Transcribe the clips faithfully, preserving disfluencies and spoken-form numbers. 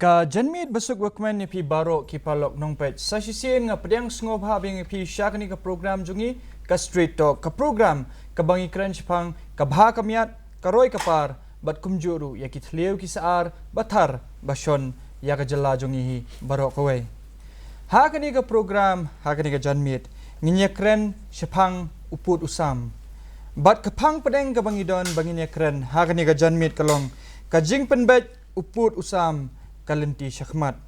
Ka janmiet basuk bakmen ïa phi baroh ki paralok nongpeit. Sa shisien nga pdiang sngewbha biang ïa phi sha kane ka program jong ngi, ka Straight Talk, ka program kaba ngi kren shaphang ka bha ka miat, ka roi ka par, bad kumjuh ruh ïa ki thliew ki sar ba thar ba shon ïa ka jylla jong ngi hi baroh kawei. Ha kane ka program, ha kane ka janmiet, ngin ïa kren shaphang u pud u sam. Bad ka phang pdeng kaba ngi don ba ngin ïa kren ha kane ka janmiet ka long ka jingpynbeit u pud u sam ka lynti shakhmat.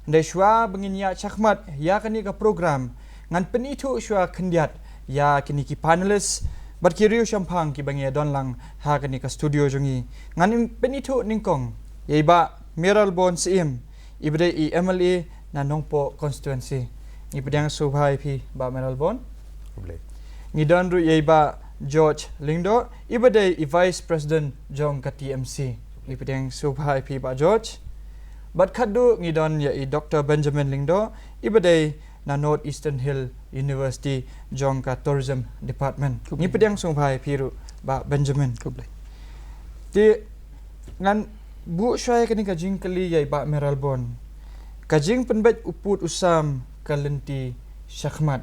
Hynrei shuwa ba ngin ïa shakhmat ïa kane ka program, ngan pynithuh shuwa khyndiat ïa kine ki panelist bad ki riewshemphang kiba ngi ïa don lang ha kane ka studio jong ngi. Ngan pynithuh nyngkong ïa i Bah Mayralborn Syiem, iba dei i M L A na Nongpoh constituency. Ngi pdiang sngewbha ïa phi Bah Mayralborn. Khublei. Ngi don ruh ïa i Bah George Lyngdoh, iba dei i Vice President jong ka T M C. Ngi pdiang sngewbha ïa phi Bah George. Bad khadduh ngi don ïa i Doctor Benjamin Lyngdoh, iba dei na North Eastern Hill University jong ka Tourism Department. Khublei. Ngi pdiang sngewbha ïa phi ruh Bah Benjamin. Khublei. Te ngan buh shuwa ïa kane ka jingkylli ïa i Bah Mayralborn. Ka jingpynbeit u pud u sam ka lynti shakhmat.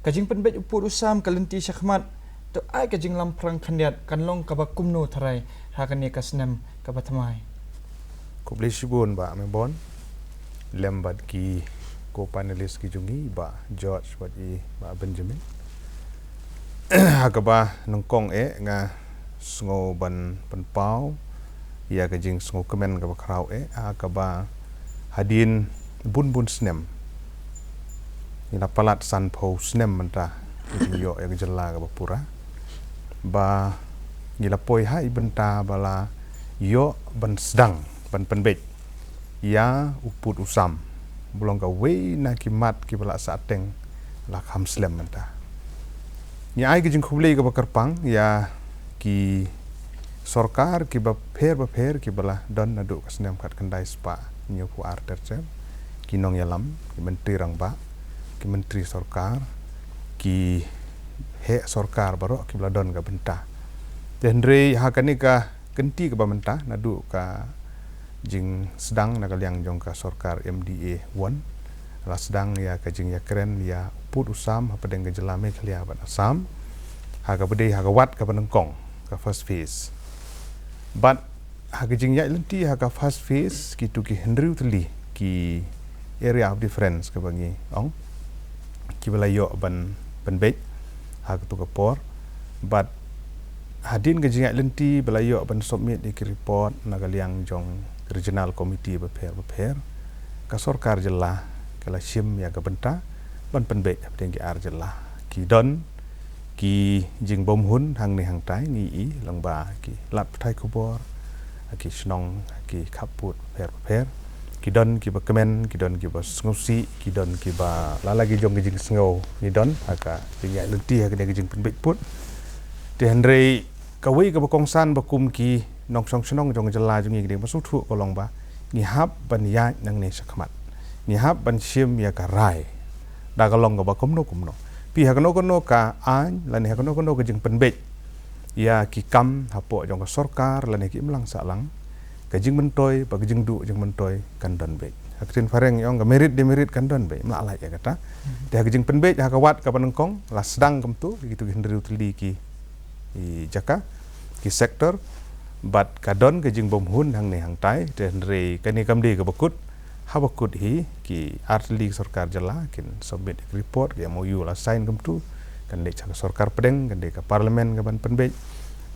Ka jingpynbeit u pud u sam ka lynti shakhmat, to ai ka jinglamphrang khyndiat kan long kaba kumno tharai ha kane ka snem kaba thymmai. Khublei shibun Bah Mayralborn, lem bad ki co-panelist ki jong ngi, Bah George bad i Bah Benjamin. Ha kaba nyngkong eh nga sngew ban pynpaw ïa ka jingsngewkmen kaba khraw eh, ha kaba hadien bun bun snem, ngi la palat sanphew snem mynta ka jingïoh ïa ka jylla kaba pura, ba ngi la poi ha i bynta ba la ïoh ban sdang ban pynbeit ïa u pud u sam, ba long kawei na ki mat kiba la sah teng la kham slem mynta. Ngi ai ka jingkhublei kaba kyrpang ïa ki sorkar kiba pher bapher kiba la don naduh ka snem khatkhyndai spah hynñiewphew ar ter ter, ki nongïalam, ki myntri rangbah, ki myntri sorkar, ki heh sorkar baroh kiba la don ka bynta. Te hynrei ha kane ka kynti kaba mynta, naduh ka jingsdang na ka liang jong ka sorkar M D A one, la sdang ïa ka jingïakren ïa u pud u sam hapdeng ka jylla Meghalaya bad Assam, ha kaba dei ha ka wat kaba nyngkong, ka first phase. Bad ha ka jingïaid lynti ha ka first phase, kito ki hynriew tylli ki area of difference kaba ngi ong, kiba la ïoh ban pynbeit ha kato ka por. Bad hadien ka jingïaid lynti ba la ïoh ban submit ïa ki report na ka liang jong regional committee bapher bapher, ka sorkar jylla ka la shim ïa ka bynta ban pynbeit hapdeng ki ar jylla. Ki don ki jingbymhun hangne hangtai, ngi i lyngba ki lad pathai khubor, ki shnong, ki khappud bapher bapher. Ki don kiba kmen, ki don kiba sngewsih, ki don kiba la la ki jong ki jingsngew ngi don ha ka jingïaid lynti ha kane ka jingpynbeit pud. Te hynrei kawei kaba kongsan ba kum ki nongshong shnong jong ka jylla jong ngi, ki dei ba sngewthuh ka long ba ngi hap ban ïaid nangne shakhmat, ngi hap ban shim ïa ka rai da ka long kaba kumno kumno. Phi, ha kano kano ka aiñ lane ha kano kano ka jingpynbeit ïa ki kam hapoh jong ka sorkar lane ki imlang sahlang, ka jingmyntoi bad ka jingduh jingmyntoi kan don beit. Ha ka ktien phareng ngi ong ka merit demerit kan don beit, ym lah lait ïa kata. Te ha ka jingpynbeit ha ka wat kaba nyngkong la sdang kumto ïa kito ki hynriew tylli ki, ki jaka, ki sector, bad ka don ka jingbymhun hangne hangtai. Te hynrei kane kam dei kaba kut, haba kut hi ki ar tylli ki sorkar jylla kin submit report, ki M O U la sign kumto, kan leit sha ka sorkar pdeng, kan dei ka parliament kaban pynbeit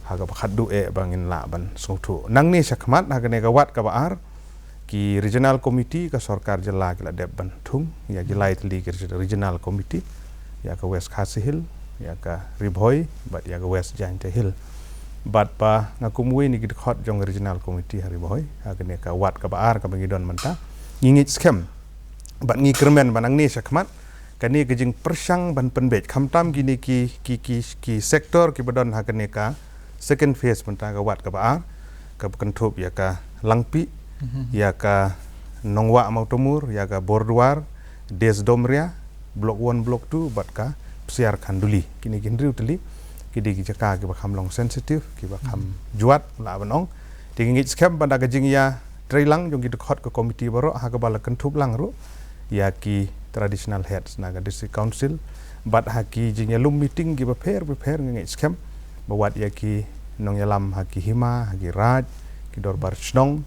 ha kaba khatduh eh ba ngin lah ban sngewthuh. Nangne shakhmat ha kane ka wat kaba ar, ki regional committee ka sorkar jylla ki la dep ban thung ïa ki lai tylli ki regional committee, ïa ka West Khasi Hills, ïa ka Ri Bhoi bad ïa ka West Jaintia Hills. Bad ba nga kum uwei na ki dkhot jong ka regional committee ha Ri Bhoi ha kane ka wat kaba ar kaba ngi don mynta, ngi ngeit skhem bad ngi kyrmen ba nangne shakhmat kane ka jingpyrshang ban pynbeit, khamtam kine ki, ki, ki, ki sector kiba don ha kane ka second phase mynta, ka wat kaba ar, kaba kynthup ïa ka Langpih, ïa ka Nongwah Mawtamur, ïa ka Borduar, Deeds Doomreah, Block one, Block two bad ka Psiar Khanduli. Kine ki hynriew tylli ki dei ki jaka kiba kham long sensitive, kiba kham jwat lah ban ong. Te ngi ngeit skhem ba da ka jingïa trei lang jong ki dkhot ka komiti baroh ha kaba la kynthup lang ruh ïa ki traditional heads na ka district council bad ha ki jingïalum meeting kiba pher bapher. Nga ngeit skhem ba wat ïa ki nongïalam ha ki hima, ha ki raid, ki dorbar shnong,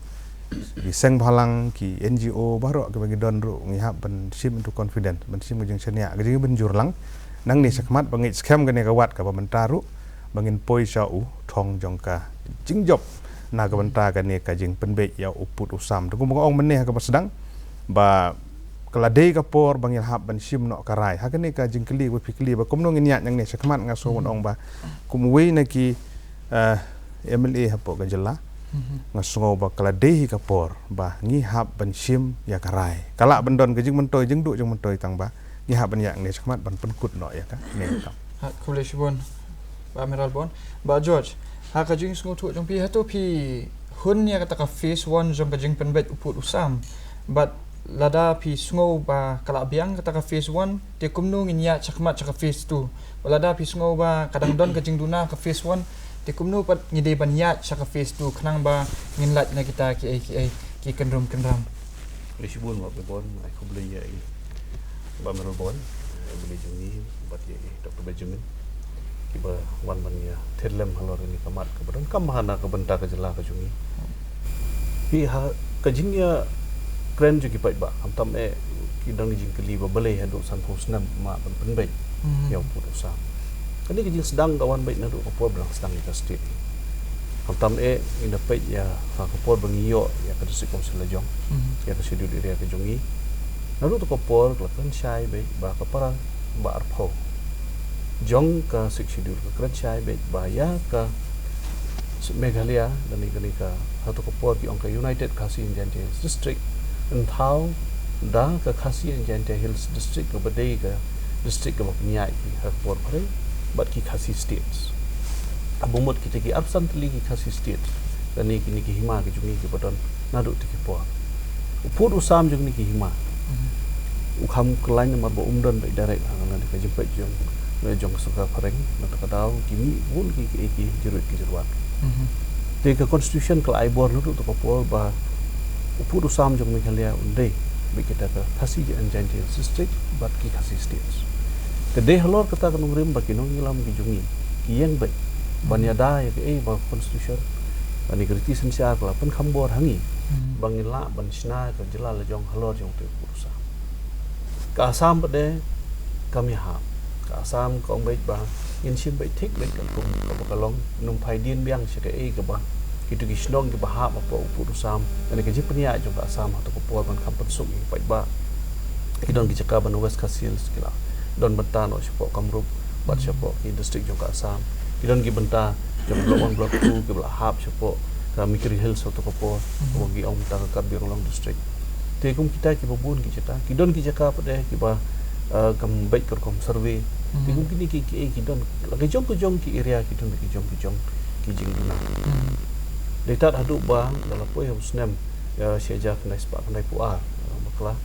ki seng bhalang, ki N G O baroh kiba ngi don ruh ngi hap ban shim into confidence, ban shim ka jingshaniah, ka jingpynjur lang. Nangne shakhmat ba ngeit skhem kane ka wat kaba mynta ruh ba ngin poi sha u thong jong ka jingjop na ka bynta kane ka jingpynbeit ïa u pud u sam. Te kumba nga ong mynne ha kaba sdang ba ka la dei ka por ba ngin hap ban shim noh ka rai. Ha kane ka jingkylli ba phi kylli ba kumno ngin ïaid nangne shakhmat, nga sngew ban ong ba kum uwei na ki, eh, M L A hapoh ka jylla, nga sngew ba ka la dei hi ka por ba ngi hap ban shim ïa ka rai. Ka lah ban don ka jingmyntoi jingduh jingmyntoi tang ba ngi hap ban ïaid nangne shakhmat ban pynkut noh ïa kane ka kam. Ha, khublei shibun Bah Mayralborn. Bah George, ha ka jingsngewthuh jong phi, hato phi hun ïa kata ka phase one jong ka jingpynbeit u pud u sam? Bad lada phi sngew ba ka la biang kata ka phase one, te kumno ngin ïaid shakhmat sha ka phase two? Bad lada phi sngew ba ka dang don ka jingduna ka phase one, te kumno pat ngi dei ban ïaid sha ka phase two khnang ba ngin lait na kita kiei kiei ki kynrum kynram? Khublei shibun Bah Mayralborn, ai khublei ïa i Bah Mayralborn, eh, M L A jong ngi, bad ïa i Doctor Benjamin, kiba wan ban ïa thied lem halor kane ka mat kaba donkam ha na ka bynta ka jylla ka jong ngi. Hi ha ka jingïakren jong ki paidbah, khamtam eh ki don ki jingkylli ba balei haduh sanphew snem mah ban pynbeit ïa u pud u sam. Kane ka jingsdang ka wan beit naduh ka por ba dang sdang ïa ka state. Khamtam eh ngi da peit ïa ha ka por ba ngi ïoh ïa ka district council la jong, ïa ka schedule area ka jong ngi. Naduh tu ka por ka la kren shai beit ba ka para ba arphew jong ka Sixth Schedule ka kren shai beit ba ïa ka Meghalaya, lane kane ka, ha tu ka por ki ong ka United Khasi and Jaintia Hills District, yn thaw da ka Khasi and Jaintia Hills District kaba dei ka district kaba pynïaid ki ha ka por phareng bad ki Khasi States. Kaba mut kita ki arphew san tylli ki Khasi States, lane kine ki hima ki jong ngi kiba don naduh tu ki por. U pud u sam jong kine ki hima u kham khlaiñ namar ba um don beit direct ha kane ka jingpeit jong, jong ka sorkar phareng. Na kata ka daw ki mih bun ki, ki, ki jingruid ki jingruat. Te ka constitution ka la ai bor naduh tu ka por ba u pud u sam jong Meghalaya un dei beit kita ka Khasi and Jaintia Hills District bad ki Khasi States. Te dei halor kata ka nongrim ba ki nongïalam ki jong ngi ki ïeng beit ban ïada ïa kaei ba ka constitution, lane ka riti synshar ka la pynkham bor ha ngi ba ngin lah ban shna ka jylla la jong halor jong te u pud u sam. Ka Assam pat de kam ïahap. Ka Assam ka ong beit ba ngin shim beit thik beit ka kum kaba ka long, nym phai dien biang sha kaei kaba kitu ki shnong kiba hap hapoh u pud u sam, lane ka jingpynïaid jong ka Assam ha tu ka por ban kham pynsuk ïa ki paidbah. Ki don ki jaka ban West Khasi Hills ki la don bynta noh shapoh Kamrup bad shapoh ki district jong ka Assam. Ki don ki bynta jong Block One, Block Two kiba la hap shapoh ka Mikri Hills ha tu ka por, kaba ki ong bynta ka Karbi Anglong District. Te kum kita kiba bun ki jaka, ki don ki jaka pat de kiba, eh, kam beit ka rukom survey. Te kum kine ki, ki, ki don la ki jong ki jong ki area, ki don la ki jong ki jong ki jingduna. Dei tad haduh ba la la poi ha u snem, eh, shi hajar khyndai spah khyndaiphew ar, eh, bakla.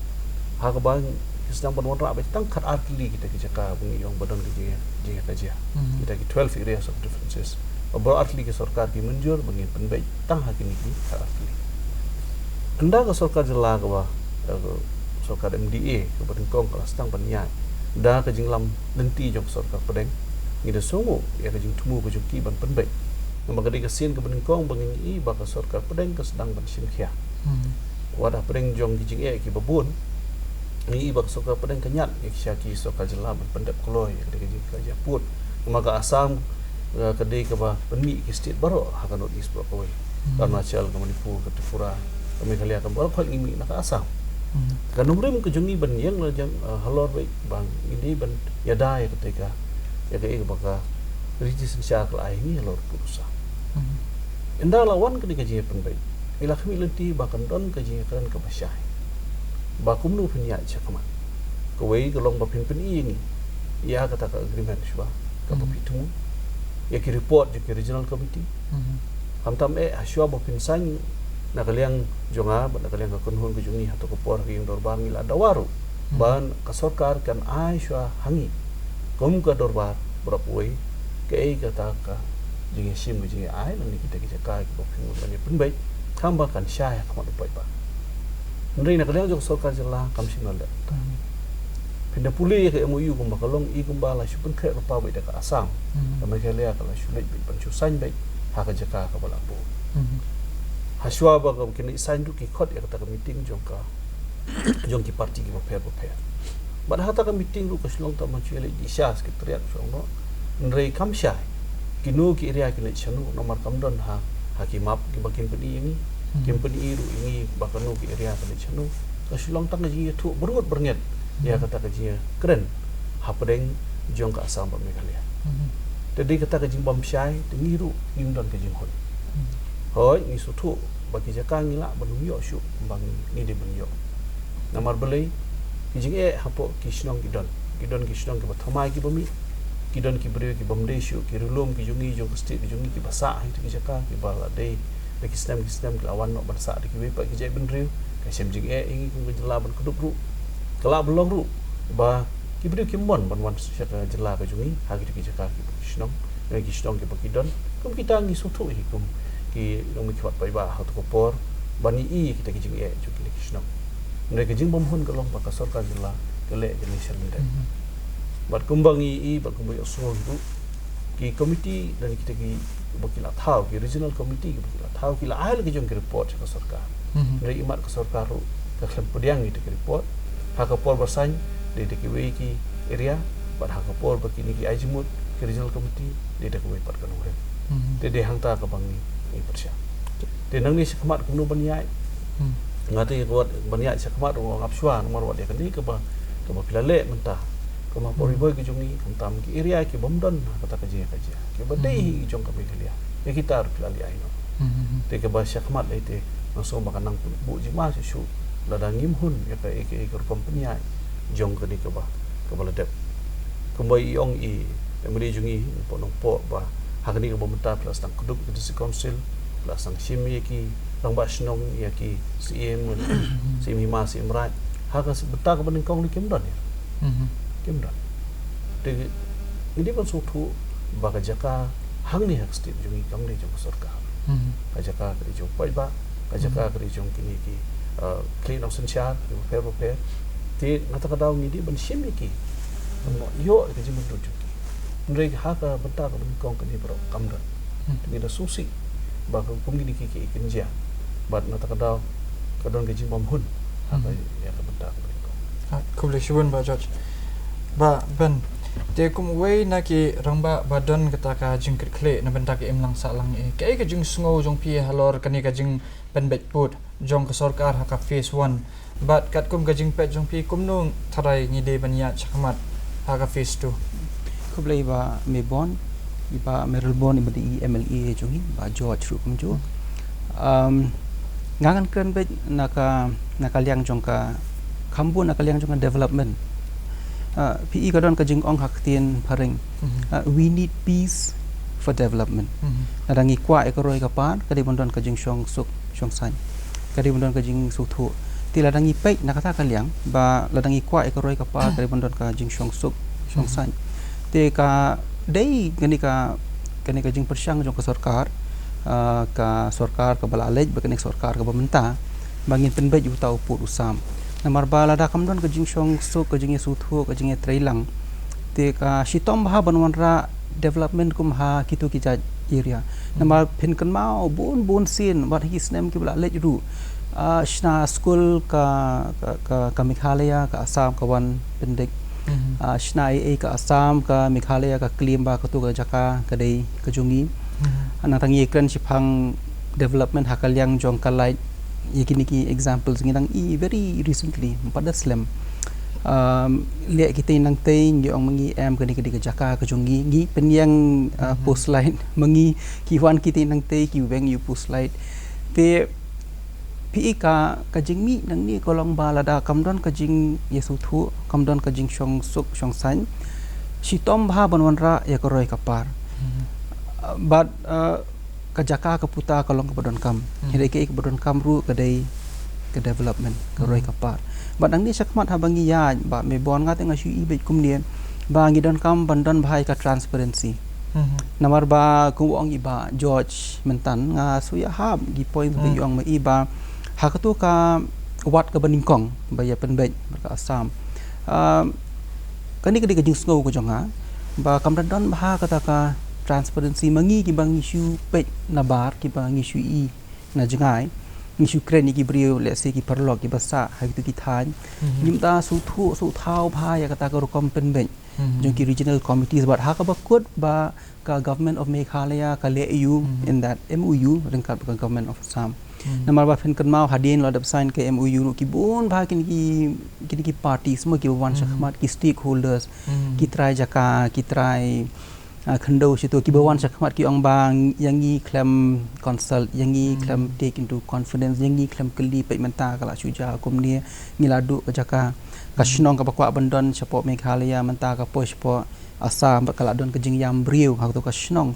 Ha kaba ki sdang ban wanrah beit tang khatar tylli kita ki jaka ba ngi ong ba don ki jing, jingïakajia. Kita ki twelve areas of differences. Ba baroh artylli ki sorkar ki mynjur ba ngin pynbeit tang ha kine ki khatar tylli. Ynda ka sorkar jylla kaba, eh, ka sorkar M D A kaba nyngkong ka la sdang ban ïaid da ka jinglam lynti jong ka sorkar pdeng, ngi da sngewnguh ïa ka jingthmu ka jong ki ban pynbeit. Namar ka dei ka sien kaba nyngkong ba ngin ïohi ba ka sorkar pdeng ka sdang ban shimkhia. Wat hapdeng jong ki jingeh kiba bun, ngi ïohi ba ka sorkar pdeng ka ñiad ïa ki sha ki sorkar jylla ban pyndep kloi ïa ka dei ka jingkajia pud. Namar ka Assam, eh, ka dei kaba pynmih ki state baroh ha ka North East baroh kawei. Ka Arunachal, ka Manipur, ka Tripura, ka Meghalaya, ka baroh kawei ngi mih na ka Assam. Ka nongrim ka jong ngi ban ïeng la jong, eh, halor beit ba ngi dei ban ïada ïa kata ka, ïa kaei kaba ka riti synshar ka la ai ngi halor pud u sam. Ynda la wan kane ka jingpynbeit, ngi la khmih lynti ba kan don ka jingkren kaba shai ba kumno phin ïaid shakhmat. Kawei ka long ba phin pyni ïa ngi ïa kata ka agreement shuwa kaba phi thmu, ïa ki report jong ki regional committee. Khamtam eh ha shuwa ba phin sign na ka liang jong nga bad na ka liang ka kynhun ka jong ngi ha tu ka por ha ka ïing dorbar ngi la dawa ruh ba ka sorkar kan ai shuwa ha ngi kum ka dorbar baroh kawei kaei kata ka jingïashim ka jingïaai lane kita ki jaka kiba phi mut ban ïa pynbeit. Tang ba kan shai ha khmat u paidbah. Hynrei na ka liang jong ka sorkar jylla kam shym la leh. Phin da pule ïa ka M O U kumba ka long, i kumba la shu pynkhreh lypa beit da ka Assam, ka Meghalaya ka la shu leit beit ban shu sign beit ha ka jaka kaba la buh. Hashwa ba ka, kin ïa sign ruh ki khot ïa kata ka meeting jong ka, jong ki parti kiba pher bapher. Bad ha kata ka meeting ruh ka shu long tang ban shu ïa leit dih sha secretariat shu long noh. Hynrei kam shai kino ki area kin leit shano, namar kam don ha, ha ki map kiba kin pyni ïa ngi. Kin pyni ruh ïa ngi ba kano ki area kin leit shano. Ka shu long tang ka jingïathuh byrngut byrnget ïa kata ka jingïakren hapdeng jong ka Assam bad Meghalaya. Te dei kata ka jingbym shai, te ngi ruh ngim don ka jinghun. Hooid, ngi sngewthuh ba ki jaka ngi lah ban ym ïoh shuh, ba ngi, ngi dei ban ïoh. Namar balei, ki jingeh hapoh ki shnong ki don. Ki don ki shnong kiba thymmai kiba mih. Ki don ki briew kibym dei shuh, ki riewlum ki jong ngi jong ka state ki jong ngi kiba sah ha kito ki jaka, kiba la dei da ki snem ki snem ki la wan noh ban sah da kiwei pat ki jaitbynriew. Ka shem jingeh ïa ngi kum ka jylla ban kdup ruh. Ka lah ban long ruh ba ki briew kim mon ban wan sha ka jylla ka jong ngi ha kito ki jaka kiba ki shnong, ki shnong kiba ki don. Kum kita ngi sngewthuh hi kum ki nongmihkhmat paidbah ha kato ka por ban ïohi ïa kita ki jingeh jong kine ki shnong. Hynrei ka jingbymhun ka long ba ka sorkar jylla ka leh kane sha lyndet. Bad kumba ngi ïohi bad kumba ïohsngew hi ruh, ki komiti lane kita kiba ki la thaw, ki regional committee kiba ki la thaw, ki la ai la ki jong ki report sha ka sorkar. Hynrei imat ka sorkar ruh ka khlem pdiang ïa kita ki report. Ha ka por ba sign dei da kiwei ki area, bad ha ka por ba kine ki ai jingmut ki regional committee dei da kawei pat ka nongrim. Te dei hangta kaba ngi, ngi pyrshang. Te nangne shakhmat kumno ban ïaid. Nga te ka wat ban ïaid shakhmat ruh nga ap shuwa namar wat ïa kane kaba, kaba phi la leh mynta. Kumba por Ri Bhoi ka jong ngi, khamtam ki area kibym don ha kata ka jingïakajia, kiba dei hi jong ka Meghalaya, ïa kita ruh phi la leh ai noh. Te kaba shakhmat lei te nga sngew ba kan nang buh jingma shuh shuh lada ngim hun ïa ka, ïa ka, ïa ka rukom pynïaid jong kane kaba, kaba la dep. Kumba i ong i M L A jong ngi, Nongpoh Nongpoh, ba ha kane kaba mynta phi la sdang kdup ïa ka District Council, phi la sdang shim ïa ki rangbah shnong, ïa ki Syiem, Syiem Hima, Syiem Raid. Ha ka bynta kaba nyngkong lei kim don ïa. Kim don. Te ngi dei ban sngewthuh ba ka jaka hangne ha ka state jong ngi kam dei jong ka sorkar. Ka jaka ka dei jong u paidbah, ka jaka ka dei jong kine ki, uh, khlieh nongsynshar kiba pher bapher. Te na kata ka daw ngi dei ban shim ïa ki, ban ïoh ïa ka jingmyntoi jong ki. Hynrei ha ka bynta kaba nyngkong kane baroh kam don. Te ngi da sngewsih ba ka kum kine ki, ki, ki kynja. Bad na kata ka daw ka don ka jingbymhun ha ka, ïa ka bynta kaba nyngkong. Ah, khublei shibun Bah George. Bah Ben, te kum uwei na ki rangbah ba don kata ka jingkitkhlieh na bynta ka imlang sahlang, eh, kaei ka jingsngew jong phi halor kane ka jingpynbeit pud jong ka sorkar ha ka phase one? Bad katkum ka jingpeit jong phi, kumno tharai ngi dei ban ïaid shakhmat ha ka phase two? Khublei Bah Maybon, i Bah Mayralborn, i ba dei i M L A jong ngi, Bah George ruh kumjuh. Um, nga ngan kren beit na ka, na ka liang jong ka, kham bun na ka liang jong ka development. Uh, phi i ka don ka jingong ha ka ktien phareng. Uh, we need peace for development. Lada ngi kwah ïa ka roi ka par, ka dei ban don ka jingshong suk shong saiñ. Ka dei ban don ka jingsngewthuh. Te lada ngi peit na kata ka liang ba lada ngi kwah ïa ka roi ka par, ka dei ban don ka jingshong suk shong saiñ. Te ka dei kane ka, kane ka jingpyrshang jong ka sorkar, ah, ka sorkar kaba la leit bad kane ka sorkar kaba mynta, ba ngin pynbeit ïa uta u pud u sam. Namar ba lada kam don ka jingshong suk, ka jingïasngewthuh, ka jingïatreilang, te ka shitom bha ban wanrah development kum ha kito ki jait area. Namar phin kynmaw bun bun sien, wat ha ki snem kiba la leit ruh, ah, shna skul ka, ka, ka, ka Meghalaya, ka Assam ka wan pyndik. Ah, shna ei ei ka Assam, ka Meghalaya ka claim ba kato ka jaka ka dei ka jong ngi. Ah, nangta ngi kren shaphang development ha ka liang jong ka light, ïa kine ki examples ngi dang i very recently, ym pat da slem. Um, leh kitei nangtei, ngi ong ma ngi em kane ka dei ka jaka ka jong ngi, ngi pynïeng, uh, post light ma ngi, ki wan kitei nangtei ki weng ïa u post light. Te phi i ka, ka jingmih nangne ka long ba lada kam don ka jingïasngewthuh, kam don ka jingshong suk shong saiñ, shitom bha ban wanrah ïa ka roi ka par. Uh, bad, uh, ka jaka ka puta ka long kaba donkam. Hynrei kaei kaba donkam ruh ka dei ka development, ka roi ka par. Bad nangne shakhmat haba ngi ïaid, Bah Maybon, nga te nga shu i beit kumne ba ngi donkam ban don bha ïa ka transparency. Namar ba kum ong i Bah George myntan, nga shu ïa hap ki point ba i ong ma i ba ha kato ka wad kaba nyngkong ba ïa pynbeit bad ka Assam. Ah, kane ka dei ka jingsngew ka jong nga ba kam da don bha kata ka transparency ma ngi kiba ngi shu peit na bar, kiba ngi shu i na jngai, ngi shu kren ïa ki briew, let's say ki paralok kiba sah ha kito ki thaiñ. Ngim da shu thuh shu thaw bha ïa kata ka rukom pynbeit jong ki regional committees, bad ha kaba kut ba ka Government of Meghalaya ka leh ïa u in that M O U ryngkat bad ka Government of Assam. Namar ba phin kynmaw hadien la dep sign ka M O U ruh ki bun bha kine ki, kine ki parties mo kiba wan shakhmat, ki stakeholders, ki trai jaka, ki trai, ah, khyndew shito, kiba wan shakhmat ki ong ba ïa ngi khlem consult, ïa ngi khlem take into confidence, ïa ngi khlem kylli, peit mynta ka la shu jia kumne, ngi la duh ka jaka, ka shnong kaba kwah ban don shapoh Meghalaya mynta ka poi shapoh Assam, bad ka la don ka jingïam briew ha kato ka shnong.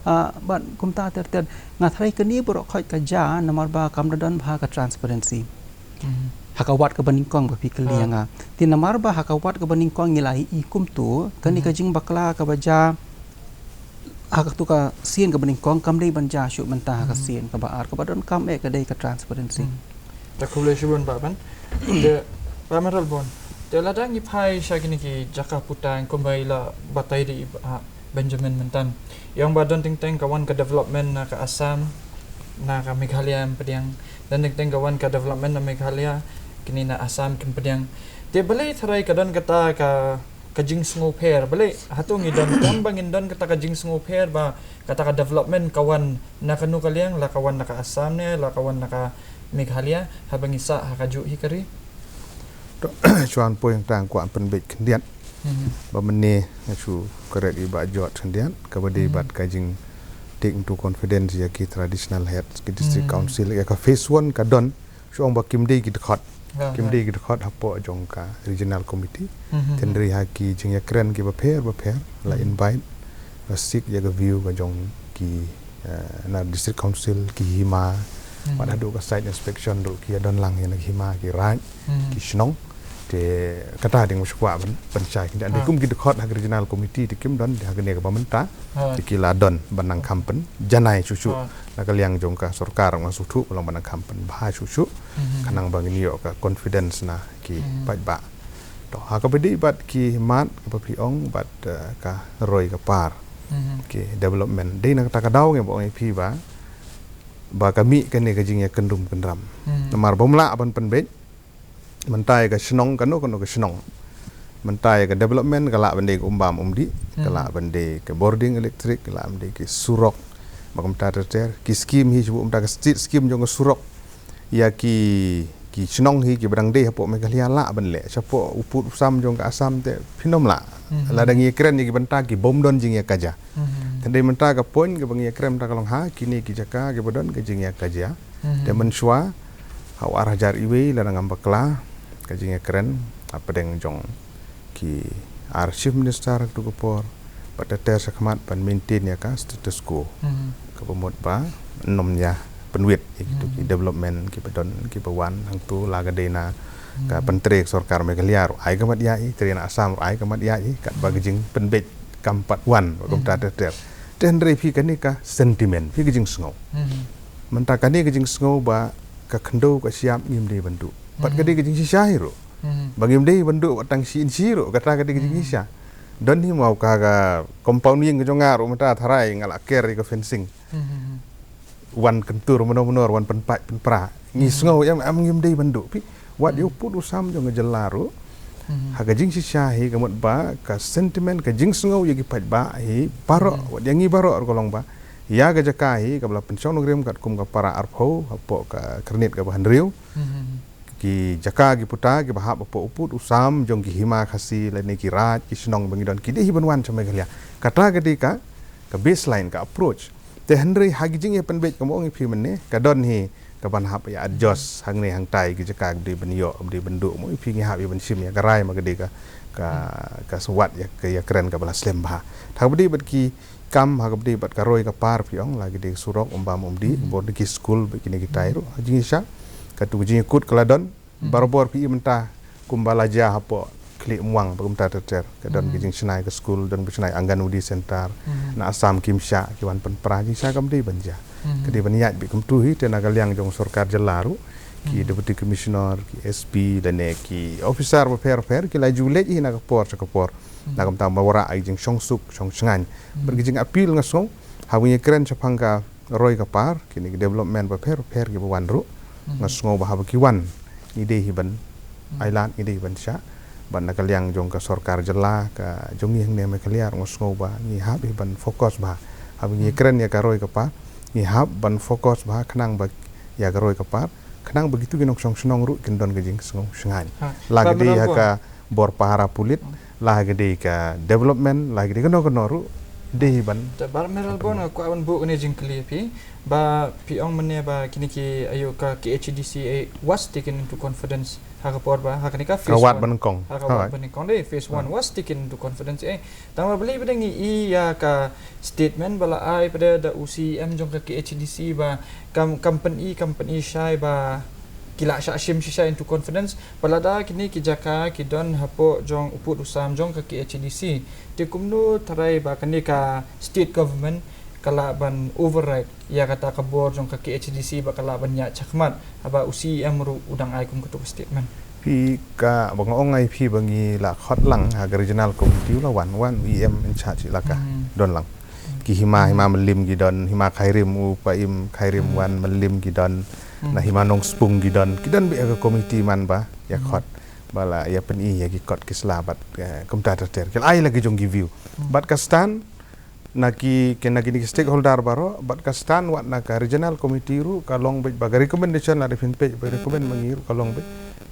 Ah, bad kumta ter ter, nga tharai kane baroh khoit ka jia namar ba kam da don bha ka transparency ha ka wad kaba nyngkong ba phi kylli ïa nga. Te namar ba ha ka wad kaba nyngkong ngi la i kumto, kane ka jingbakla kaba jia ha kato ka sien kaba nyngkong kam dei ban jia shuh mynta ha ka sien kaba ar, kaba donkam eh ka dei ka transparency. Te khublei shibun Bah Ben. Te Bah Mayralborn, te lada ngi phai sha kine ki jaka puta kumba i la batai da i Bah Benjamin myntan, i ong ba don teng teng ka wan ka development na ka Assam, na ka Meghalaya ym pdiang, don teng teng ka wan ka development na Meghalaya, kine na Assam kim pdiang. Te balei tharai ka don kata ka, ka jingsngewpher, balei hato ngi donkam ba ngin don kata ka jingsngewpher ba kata ka development ka wan na kano ka liang, la ka wan na ka Assam ne la ka wan na ka Meghalaya, haba ngi sah ha kajuh hi ka ri? To, shuwa ngan poi hangta nga kwah pynbeit khyndiat ba mynne nga shu correct i Bah George khyndiat, kaba dei bad ka jing take into confidence ïa ki traditional heads, ki district council, ïa ka phase one ka don, shu ong ba kim dei ki dkhot. Kim dei ki dkhot hapoh jong ka regional committee. Te hynrei ha ki jingïakren kiba pher ba pher la invite, la seek ïa ka view ka jong ki, eh, na district council, ki hima, bad haduh ka site inspection ruh ki ïa don lang ïa na ki hima, ki raid, ki shnong. Te kata dei nga shu kwah ban, ban shai khyndiat. Dei kum ki dkhot ha ka regional committee te kim don, ha kane kaba mynta te ki la don ban nang kham pynjanai shuh shuh. Na ka liang jong ka sorkar nga sngewthuh ka long ban nang kham pynbha shuh shuh, khnang ba ngin ïoh ka confidence na ki paidbah. To, ha kaba dei bad ki mat kaba phi ong bad, eh, ka roi ka par, ki development, dei na kata ka daw nga ba ong ïa phi ba, ba ka mih kane ka jingïakynrum kynram. Namar bym lah ban pynbeit mynta ïa ka shnong, kano kano ka shnong. Mynta ïa ka development ka lah ban dei ka umbam umdih, ka lah ban dei ka bording elektrik, ka lah ban dei ki surok, ba kumta ter ter. Ki skim hi, shu mynta ka state skim jong ka surok ïa ki, ki shnong hi kiba dang dei hapoh Meghalaya lah ban leh. Shapoh u pud u sam jong ka Assam te phin ym lah. Lada ngi ïakren ïa ki bynta ki bym don jingïakajia. Te dei mynta ka point kaba ngi ïakren mynta ka long ha kine ki jaka kiba don ka jingïakajia. Te mynshuwa ha u ar hajar iwei, lada ngam bakla, ka jingïakren hapdeng jong ki ar chief minister ha kato ka por, bad ter ter shakhmat ban maintain ïa ka status quo. Kaba mut ba ym ïa pynwit ïa kito ki development kiba don kiba wan hangto, la ka dei na ka pyntrei ka sorkar Meghalaya ruh ai ka mat ïa i, trei na Assam ruh ai ka mat ïa i, katba ka jingpynbeit kam pat wan ba kumta ter ter. Te hynrei phi kane ka sentiment, phi ka jingsngew. Mynta kane ka jingsngew ba ka khyndew ka shyiap ngim dei ban duh. Pat ka dei ka jingshisha hi ruh. Ba ngim dei ban duh wat tang shi inshi ruh, kata ka dei ka jingshisha. Don hi mo ka, ka compound ïing ka jong nga ruh mynta tharai nga la ker ïa ka fencing. Wan kyntur mynno mynno, wan pynpait pynpra. Ngi sngew em, em ngim dei ban duh. Phi wad ïa u pud u sam jong ka jylla ruh, ha ka jingshisha hi ka mut ba ka sentiment, ka jingsngew ïa ki paidbah hi baroh, wat ïa ngi baroh ruh ka long ba ïa ka jaka hi kaba la pynshong nongrim katkum ka para arphew hapoh ka khyrnit kaba hynriew. Ki jaka ki puta kiba hap hapoh u pud u sam jong ki hima Khasi lane ki raid ki shnong ba ngi don, ki dei hi ban wan sha Meghalaya. Kata ka dei ka, ka baseline, ka approach. Te hynrei ha ki jingïapynbeit kaba ong ïa phi mynne, ka don hi kaban hap ïa adjust hangne hangtai, ki jaka ba dei ban ïoh, ba dei ban duh, mo ïa phi ngi hap ïa ban shim ïa ka rai ma ka dei ka, ka, ka sawat ïa ka, ïakren kaba la slem bha. Te ha kaba dei bad ki kam, ha kaba dei bad ka roi ka par phi ong, la ki dei surok, umbam umdih, bor dei ki skul, bad kine kitai ruh ha jingshisha. Kato ka jingïakut ka la don. Barabor phi i mynta kumba la jia hapoh khlieh mwang ba kumta ter ter. Ka don ki jingshna ïa ka skul, don ba shna ïa Anganwadi Center, na Assam kim shah, ki wan pynpra, jingshna kam dei ban jia. Ka dei ban ïaid beit kumtu hi, te na ka liang jong sorkar jylla ruh, ki Deputy Commissioner, ki S P, lane ki officer bapher bapher, ki la ju leit hi na ka por sha ka por. Na kumta ba wanrah ïa ki jingshongsuk, shongshngaiñ. Bad ki jingappeal nga sngew, haba ngi kren shaphang ka roi ka par, kine ki development bapher bapher kiba wan ruh. Nga sngew ba haba ki wan, ngi dei hi ban ailad, ngi dei hi ban shah. Bad na ka liang jong ka sorkar jylla, ka jong ngi hangne Meghalaya, nga sngew ba ngi hap hi ban focus bha. Haba ngi kren ïa ka roi ka par, ngi hap ban focus bha khnang ba ïa ka roi ka par, khnang ba kitu ki nongshong shnong ruh kin don ka jingsngew shngaiñ. Ha. La ka dei ha ka bor pahara pulit, la ka dei ka development, la ka dei kano kano ruh, dei ban. Te Bah Mayralborn, nga kwah ban buh kane jingkylli ïa phi, ba phi ong mynne ba kine ki, aïu, ka K H A D C A was taken into confidence ha ka por ba, ha kane ka phase one. Ka wad ba nyngkong. Ha ka wad ba nyngkong, dei, phase one was taken into confidence, eh. Tang ba balei pat ngi ïohi ïa ka statement ba la ai pat da u C E M jong ka K H A D C ba kam, kam pyni, kam pyni shai ba ki la shah shim shisha into confidence, ba lada kine ki jaka ki don hapoh jong u pud u sam jong ka K H A D C. Te kumno tharai ba kane ka state government ka lah ban override ïa kata ka bor jong ka K H A D C ba ka lah ban ïaid shakhmat, haba u C E M ruh u dang ai kum katu ka statement. Phi, kaba nga ong ïa phi ba ngi la khot lang ha ka regional committee, u la wan, wan u E M in charge, la ka don lang. Ki hima, hima Mylliem ki don, hima Khyrim, u Paiem Khyrim wan Mylliem ki don, na hima Nongspung ki don, ki don beit ha ka committee man ba ïa khot, ba la ïa pyni ïa ki kot ki sla bad, eh, kumta ter ter. Ki la ai la ki jong ki view. Bad ka stand na ki, ki, na kine ki stakeholder baroh, bad ka stand wat na ka regional committee ruh ka long beit, ba ka recommendation lada phin peit ba recommend ma ngi ruh ka long beit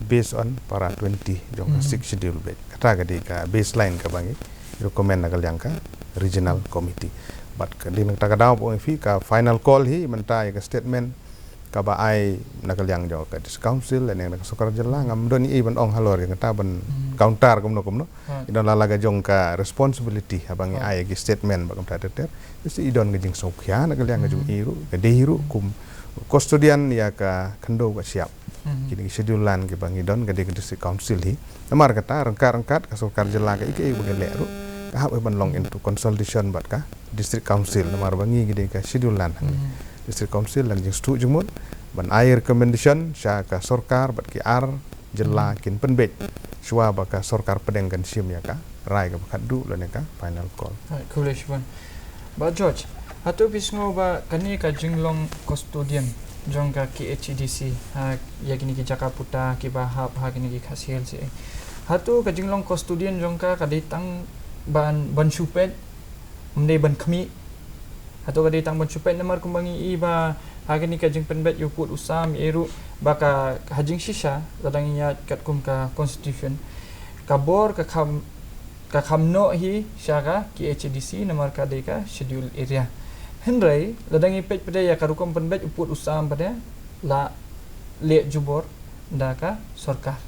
based on para twenty jong ka Sixth Schedule beit. Kata ka dei ka baseline kaba ngi recommend na ka liang ka regional committee. Bad ka dei na kata ka daw ba ong ïa phi, ka final call hi mynta ïa ka statement kaba ai na ka liang jong ka District Council lane na ka sorkar jylla. Ngam don ei ei ban ong halor ïa kata ban counter kumno kumno. Ngi don la la ka jong ka responsibility haba ngi ai ki statement ba kumta ter ter. Te sa i don ka jingsngewkhia na ka liang ka jong i ruh, ka dei ruh kum custodian ïa ka khyndew ka shyiap. Kine ki schedule land kiba ngi don, ka dei ka District Council hi. Namar kata ryngkat ryngkat ka sorkar jylla, ka i ka i ba ka leh ruh, ka hap ban long into consultation bad ka District Council, namar ba ngi ki dei ka schedule land hangne. District Council, la ka jingsngewthuh jingmut ban ai recommendation sha ka sorkar bad ki ar jylla kin pynbeit shuwa ba ka sorkar pdeng kan shim ïa ka rai kaba khatduh lane ka final call. Hai, khublei shibun. Bah George, hato phi sngew ba kane ka jinglong custodian jong ka K H A D C ha ïa kine ki jaka puta kiba hap ha kine ki Khasi Hills, eh, hato ka jinglong custodian jong ka ka dei tang ban, ban shu peit, ym dei ban khmih? Hato ka dei tang ban shu peit? Namar kumba ngi i ba ha kane ka jingpynbeit ïa u pud u sam, eh, ruh ba ka, ha jingshisha lada ngi ïaid katkum ka constitution, ka bor ka kham, ka kham noh hi sha ka K H A D C namar ka dei ka schedule area. Hynrei lada ngi peit pat ïa ka rukom pynbeit u pud u sam pat, la leh jubor da ka sorkar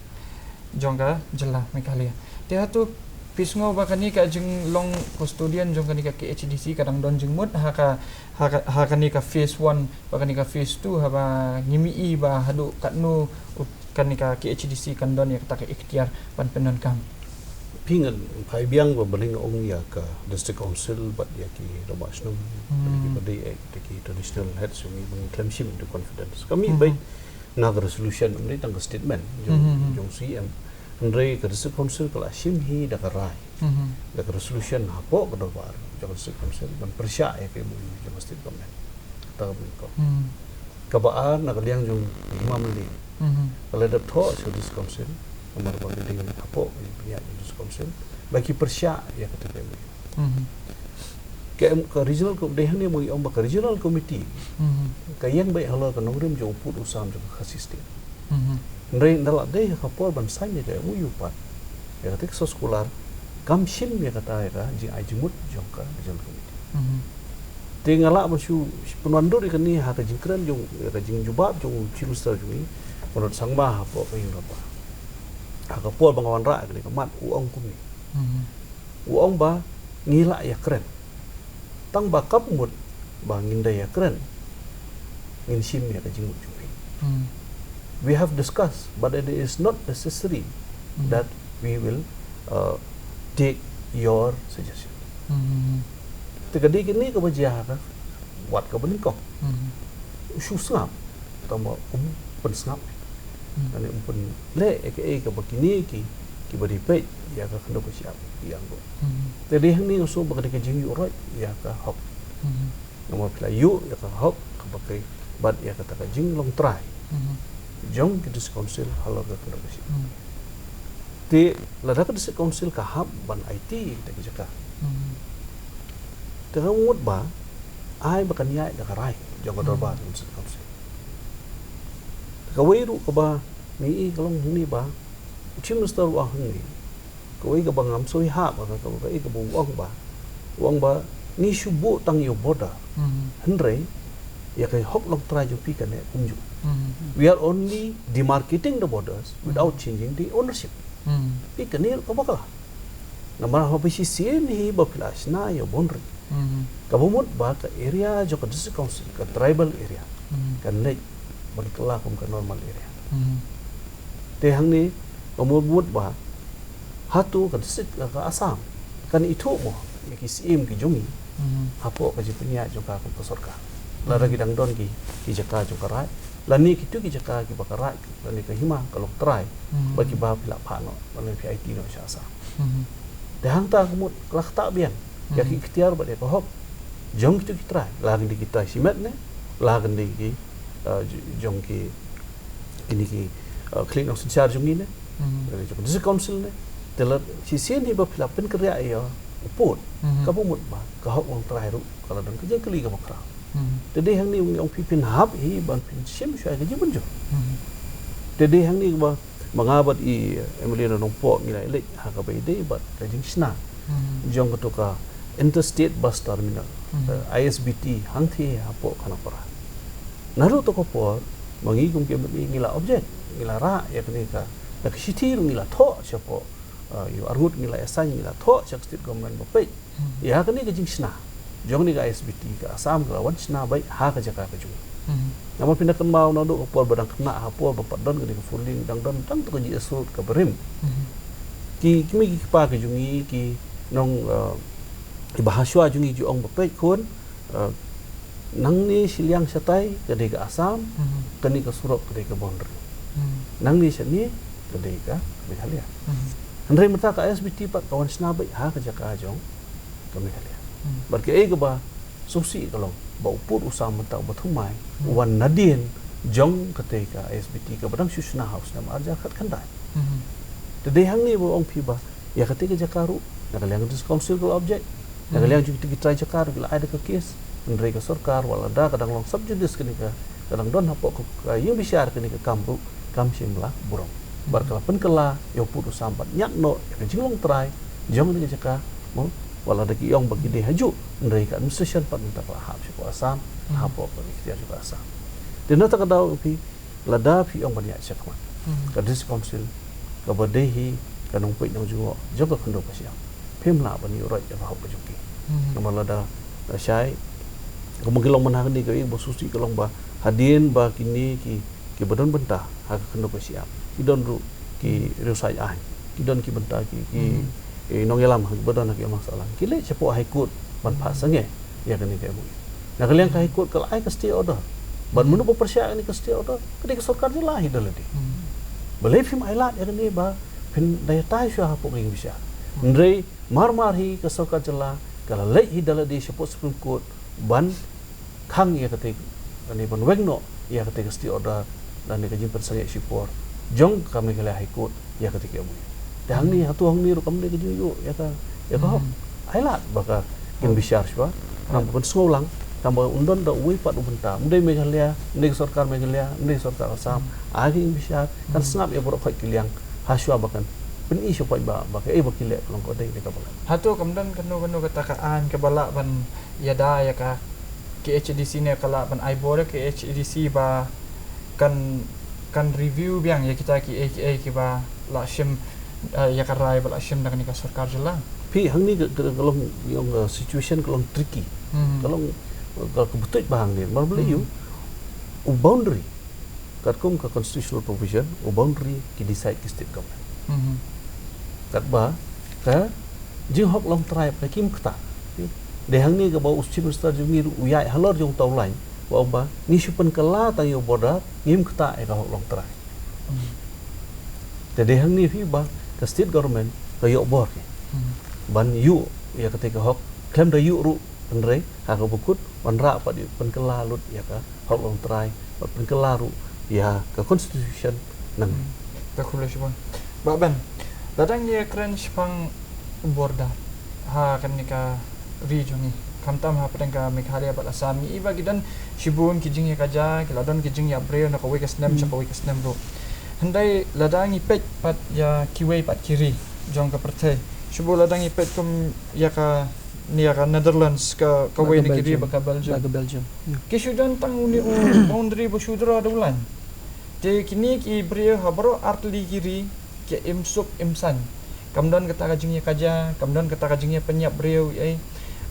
jong ka jylla Meghalaya. Te hato phi sngew ba kane ka jinglong custodian jong kane ka K H A D C ka dang don jingmut ha ka, ha ka, ha kane ka phase one bad kane ka phase two, haba ngim i ba haduh katno u, kane ka K H A D C kan don ïa kata ka iktiar ban pyndonkam? Phi, ngan phai biang ba balei nga ong ïa ka District Council bad ïa ki rangbah shnong, ïa kiba dei, eh, ïa ki traditional heads jong ngi ba ngim shim into confidence. Ka mih beit na ka resolution, ym dei tang ka statement jong, jong C E M. Hynrei ka District Council ka la shim hi da ka rai, da ka resolution hapoh ka dorbar jong ka District Council ban pyrshah ïa ka M O U jong ka State Government. Kata ka mih ko. Kaba ar, na ka liang jong i Hima Mylliem, ka la dep thoh sha ka District Council namar ba ka dei hapoh ka jingpynïaid jong ka District Council ba ki pyrshah ïa kata ka M O U. Ka em, ka regional com-, dei hangne mo i ong ba ka regional committee ka ïeng beit halor ka nongrim jong u pud u sam jong ka Khasi State. Hynrei ynda la dei ha ka por ban sign ïa ka M O U pat, ïa kata ka source kular, kam shim ïa kata ïa ka jingai jingmut jong ka regional committee. Te nga lah ban shu pynwandur ïa kane ha ka jingkren jong, ïa ka jingjubab jong u Chief Minister jong ngi, Conrad Sangma, hapoh ka ïing dorbar. Ha ka por ba nga wanrah ïa kane ka mat, u ong kumne. U ong ba ngi lah ïa kren, tang ba kam mut ba ngin da ïa kren, ngin shim ïa ka jingmut jong phi. We have discussed, but it is not necessary that we will uh, take your suggestion. Te ka dei kane kaba jia ha ka wat kaba nyngkong. U shu sngap, tangba um pynsngap. Lane um pynleh ïa kaei kaba kine ki, kiba dei peit ïa ka khyndew ka shyiap ki ïa ruh. Te dei hangne nga sngew ba ka dei ka jingïuhroit ïa ka hok. Namar phi la ïuh ïa ka hok kaba kai bad ïa kata ka jinglong trai jong ki District Council halor ka khyndew ka shyiap. Te lada ka District Council ka hap ban aiti ïa kita ki jaka, te ka mut ba ai ba kan ïaid da ka rai jong ka dorbar jong ka District Council. Te kawei ruh kaba ngi i ka long hangne ba u Chief Minister u ong hangne, kawei kaba ngam soi hap, kaba, kaba, kaba u ong ba, u ong ba ngi shu buh tang ïa u border. Hynrei ïa ka hok long trai jong phi kane kumjuh. We are only demarcating the borders without changing the ownership. Phi kane ruh kaba kala. Namar haba shisien hi ba phi la shna ïa u boundary, kaba mut ba ka area jong ka District Council, ka tribal area, kan leit ban kylla kum ka normal area. Te hangne ka mut ba hato ka district ka, ka Assam kan ithuh mo ïa ki syiem ki jong ngi hapoh ka jingpynïaid jong ka kum ka sorkar. Lada ki dang don ki, ki jaka jong ka raid, lane kitu ki jaka kiba ka raid, lane ka hima ka long trai bad kiba phi la phah noh, lane phi aiti noh sha Assam. Te hangta ka mut ka la ktah biang ïa ki iktiar bad ïa ka hok jong kitu ki trai, la kan dei ki trai shimet ne la kan dei ki, uh, j-, jong ki, kine ki, uh, khlieh nongsynshar jong ngi ne, lane jong District Council ne. Te la shisien hi ba phi la pynkynriah ïa u pud, kaba mut ba ka hok long trai ruh ka la don ka jingkylli kaba khraw. Te dei hangne ngi ong phi, phin hap hi ban phin shim shuwa ïa ka jingmynjur. Te dei hangne ba ma nga bad i, eh, M L A na Nongpoh ngi la leit ha kaba ïadei bad ka jingshna jong katu ka Interstate Bus Terminal, eh, I S B T, hangtei hapoh Khanapara. Naduh katu ka por ma ngi kum ki M L A ngi la object, ngi la rah ïa kane ka, da ka shithi ruh ngi la thoh shapoh, eh, ïa u arngut ngi la ïasain, ngi la thoh sha ka state government ba peit ïa kane ka jingshna jong kane ka I S B T ka Assam ka la wan shna beit ha ka jaka ka jong ngi. Namar phi da kynmaw naduh ka por ba dang khynnah, ha por ba pat don kane ka four lane, dang don tang katu ka G S Road kaba rim. Ki kmie ki kpa ki jong ngi, ki nong, eh, kiba hashwa jong ngi ju ong ba peit khun, eh, nangne shiliang shatai ka dei ka Assam, kane ka surok ka dei ka boundary. Nangne shane ka dei ka Meghalaya. Hynrei mynta ka I S B T pat ka wan shna beit ha ka jaka jong ka Meghalaya. Bad kaei kaba sngewsih ka long ba u pud u sam mynta uba thymmai u wan nadien jong katei ka I S B T kaba dang shu shna ha u snem ar hajar khatkhyndai. Te dei hangne ba ong phi ba ïa katei ka jaka ruh na ka liang ka District Council ka la object, na ka liang jong ki trai jaka ruh ki la ai da ka case. Hynrei ka sorkar, wat lada ka dang long sub judice kane ka, ka dang don hapoh ka, ka ïingbishar kane ka kam ruh, kam shym la burom. Bad ka la pynkylla ïa u pud u sam bad ñiad noh ïa ka jinglong trai jong kane ka jaka, mo, wat lada ki ong ba ki dei ha juh, hynrei ka administration pat mynta ka la hap shapoh Assam, hapoh ka iktiar jong ka Assam. Te na kata ka daw phi, lada phi ong ban ïaid shakhmat ka District Council kaba dei hi ka nongpeit nongjngoh jong ka khyndew ka shyiap, phim lah ban ïuhroit ïa ka hok ka jong ki. Namar lada, eh, shai, kumba ki long mynta hangne, kaei kaba sngewsih ka long ba hadien ba kine ki, kiba don bynta ha ka khyndew ka shyiap, ki don ruh ki riewsaid aiñ, ki don ki bynta ki, ki, eh, nongïalam ha kiba don ha ki ïalong sahlang, ki leit shapoh High Court ban phah sangeh ïa kane ka M O U. Na ka liang ka High Court ka la ai ka stay order. Bad mynno ba pyrshah ïa kane ka stay order? Ka dei ka sorkar jylla hi da lade. Balei phim ailad ïa kane ba phin da ïatai shuwa hapoh ka ïingbishar? Hynrei mar mar hi ka sorkar jylla ka la leit hi da lade shapoh Supreme Court ban khang ïa katei, lane ban weng noh ïa katei ka stay order, lane ka jingpynsangeh shipor jong ka Meghalaya High Court ïa katei ka M O U. Te hangne, hato hangne ruh kam dei ka jingïuh ïa ka, ïa ka hok? Ailad ba ka kin bishar shuwa, nang ba pynsngew lang, tang ba un don da uwei pat u bynta, ym dei Meghalaya, ym dei ka sorkar Meghalaya, ym dei ka sorkar Assam, ai ka kin bishar, kan sngap ïa baroh khoit ki liang ha shuwa ba kan pyni sha u paidbah ba kaei ba ki leh ka long ka dei ne kaba la. Hato kam don kano kano kata ka aiñ kaba lah ban ïada ïa ka K H A D C ne ka lah ban ai bor ïa ka K H A D C ba kan, kan review biang ïa kita kiei kiei kiba la shim, eh, ïa ka rai ba la shim da kane ka sorkar jylla? Phi, hangne ka, ka, ka long, long, uh, situation ka long tricky. Ka long, uh, ka, ka btut ba hangne. Mar balei ïa u boundary, katkum ka constitutional provision, u boundary ki decide ki state government. Katba ka jinghok longtrai ba kim ktah. Dei hangne kaba u Chief Minister jong ngi ruh u ïaid halor jong uta u lain ba ong ba ngi shu pynkylla tang ïa u border, ngim ktah ïa ka hok longtrai. Te dei hangne phi ba ka state government ka ïoh bor ki ban ïuh ïa kata ka hok, khlem da ïuh ruh, hynrei ha kaba kut wanrah pat ïa pynkylla lut ïa ka hok longtrai, bad pynkylla ruh ïa ka constitution nangne. Te khublei shibun Bah Ben. Lada ngi kren shaphang border ha kane ka ri jong ngi, khamtam hapdeng ka Meghalaya bad Assam, ngi i ba ki don shibun ki jingïakajia, ki la don ki jingïap briew na kawei ka snem sha kawei ka snem ruh. Hynrei lada ngi peit pat ïa kiwei pat ki ri jong ka pyrthei, shibun lada ngi peit kum ïa ka, ïa ka Netherlands, ka kawei na ki ri, ba ka Belgium. Ki shu don tang une u boundary ba shu draw da u lain. Te kine ki briew ha baroh artylli ki ri ki im suk im saiñ. Kam don kata ka jingïakajia, kam don kata ka jingïapynïap briew ei.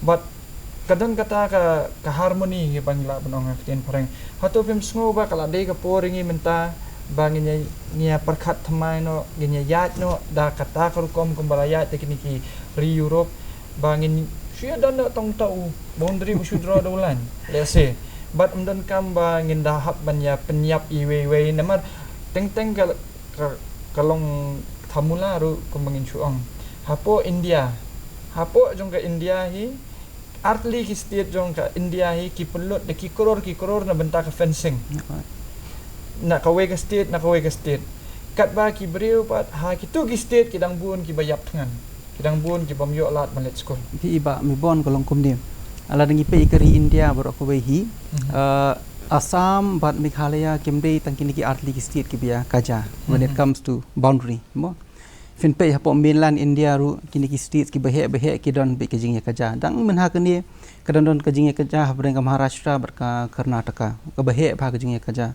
Bad ka don kata ka, ka harmony, ngi ba ngi lah ban ong ha ka ktien phareng. Hato phim sngew ba ka la dei ka por ïa ngi mynta ba ngin ïa, ngin ïa pyrkhat thymmai noh, ngin ïa ïaid noh da kata ka rukom kumba la ïaid da kine ki ri Europe, ba ngin shu ïa don noh tang uta u boundary ba shu draw da u lain, let's say. Bad ym donkam ba ngin da hap ban ïa pynïap iwei iwei, namar teng teng ka, ka, ka long thamula ruh kumba ngin shu ong. Hapoh India, hapoh jong ka India hi, artylli ki state jong ka India hi ki pynlut da ki crore ki crore na bynta ka fencing. Na kawei ka state, na kawei ka state. Katba ki briew pat ha kito ki state ki dang bun kiba ïap thngan, ki dang bun ki bym ïoh lad ban leit skul. Phi i Bah Mebon, ka long kumne. Lada ngi peit ïa ka ri India baroh kawei hi, uh, Assam bad Meghalaya kim dei tang kine ki artylli ki state kiba ïakajia when it comes to boundary, mo. Phin peit hapoh mainland India ruh, kine ki states kiba heh ba heh ki don beit ka jingïakajia. Dang mynha kane ka dang don ka jingïakajia hapdeng ka Maharashtra bad ka Karnataka, kaba heh bha ka jingïakajia.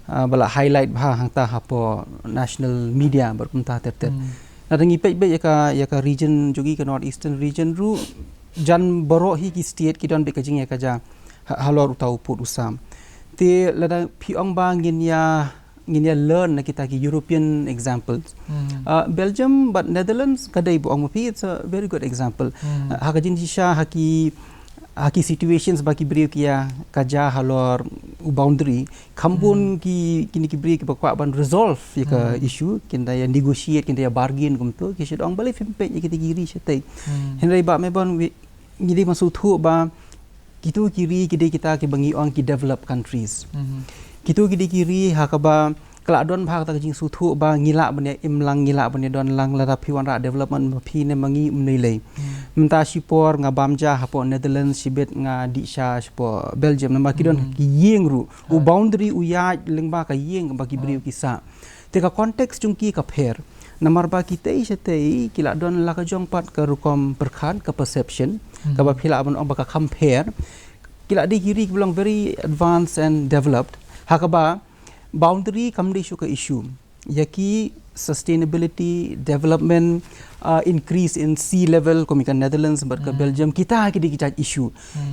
Ah, ba la highlight bha hangta hapoh national media bad kumta ter ter. Lada ngi peit beit ïa ka, ïa ka region jong ngi, ka North Eastern region ruh, jan baroh hi ki state ki don beit ka jingïakajia ha, halor uta u pud u sam. Te lada phi ong ba ngin ïa, ngin ïa learn na kita ki European examples. Ah, Belgium bad Netherlands ka dei, ba ong ma phi, it's a very good example. Ah, ha ka jingshisha ha ki, ha ki situations ba ki briew ki ïakajia halor u boundary, kham bun ki, kine ki briew kiba kwah ban resolve ïa ka issue, kin da ïa negotiate, kin da ïa bargain kumto, ki shu ong balei phim peit ïa kita ki ri shatei. Hynrei Bah Mebon, ngi dei ban sngewthuh ba kito ki ri ki dei kita kiba ngi ong ki developed countries. Kito ki dei ki ri ha kaba ka la don bha kata ka jingsngewthuh ba ngi lah ban ïa im lang, ngi lah ban ïa don lang, lada phi wanrah development ma phi ne ma ngi, ym lei lei. Mynta shipor nga bam ja hapoh Netherlands, shibit nga dih sha shapoh Belgium, namar ki don ki ïing ruh. U boundary u ïaid lyngba ka ïing ba ki briew ki sah. Te ka context jong ki ka pher. Namar ba kitei shatei ki la don la ka jong pat ka rukom pyrkhat, ka perception, kaba phi lah ban ong ba ka kham pher. Ki la dei ki ri kiba long very advanced and developed. Ha kaba boundary kam dei shuh ka issue. Ïa ki sustainability, development, uh, increase in sea level, kum ïa ka Netherlands bad ka Belgium, kita ki dei ki jait issue.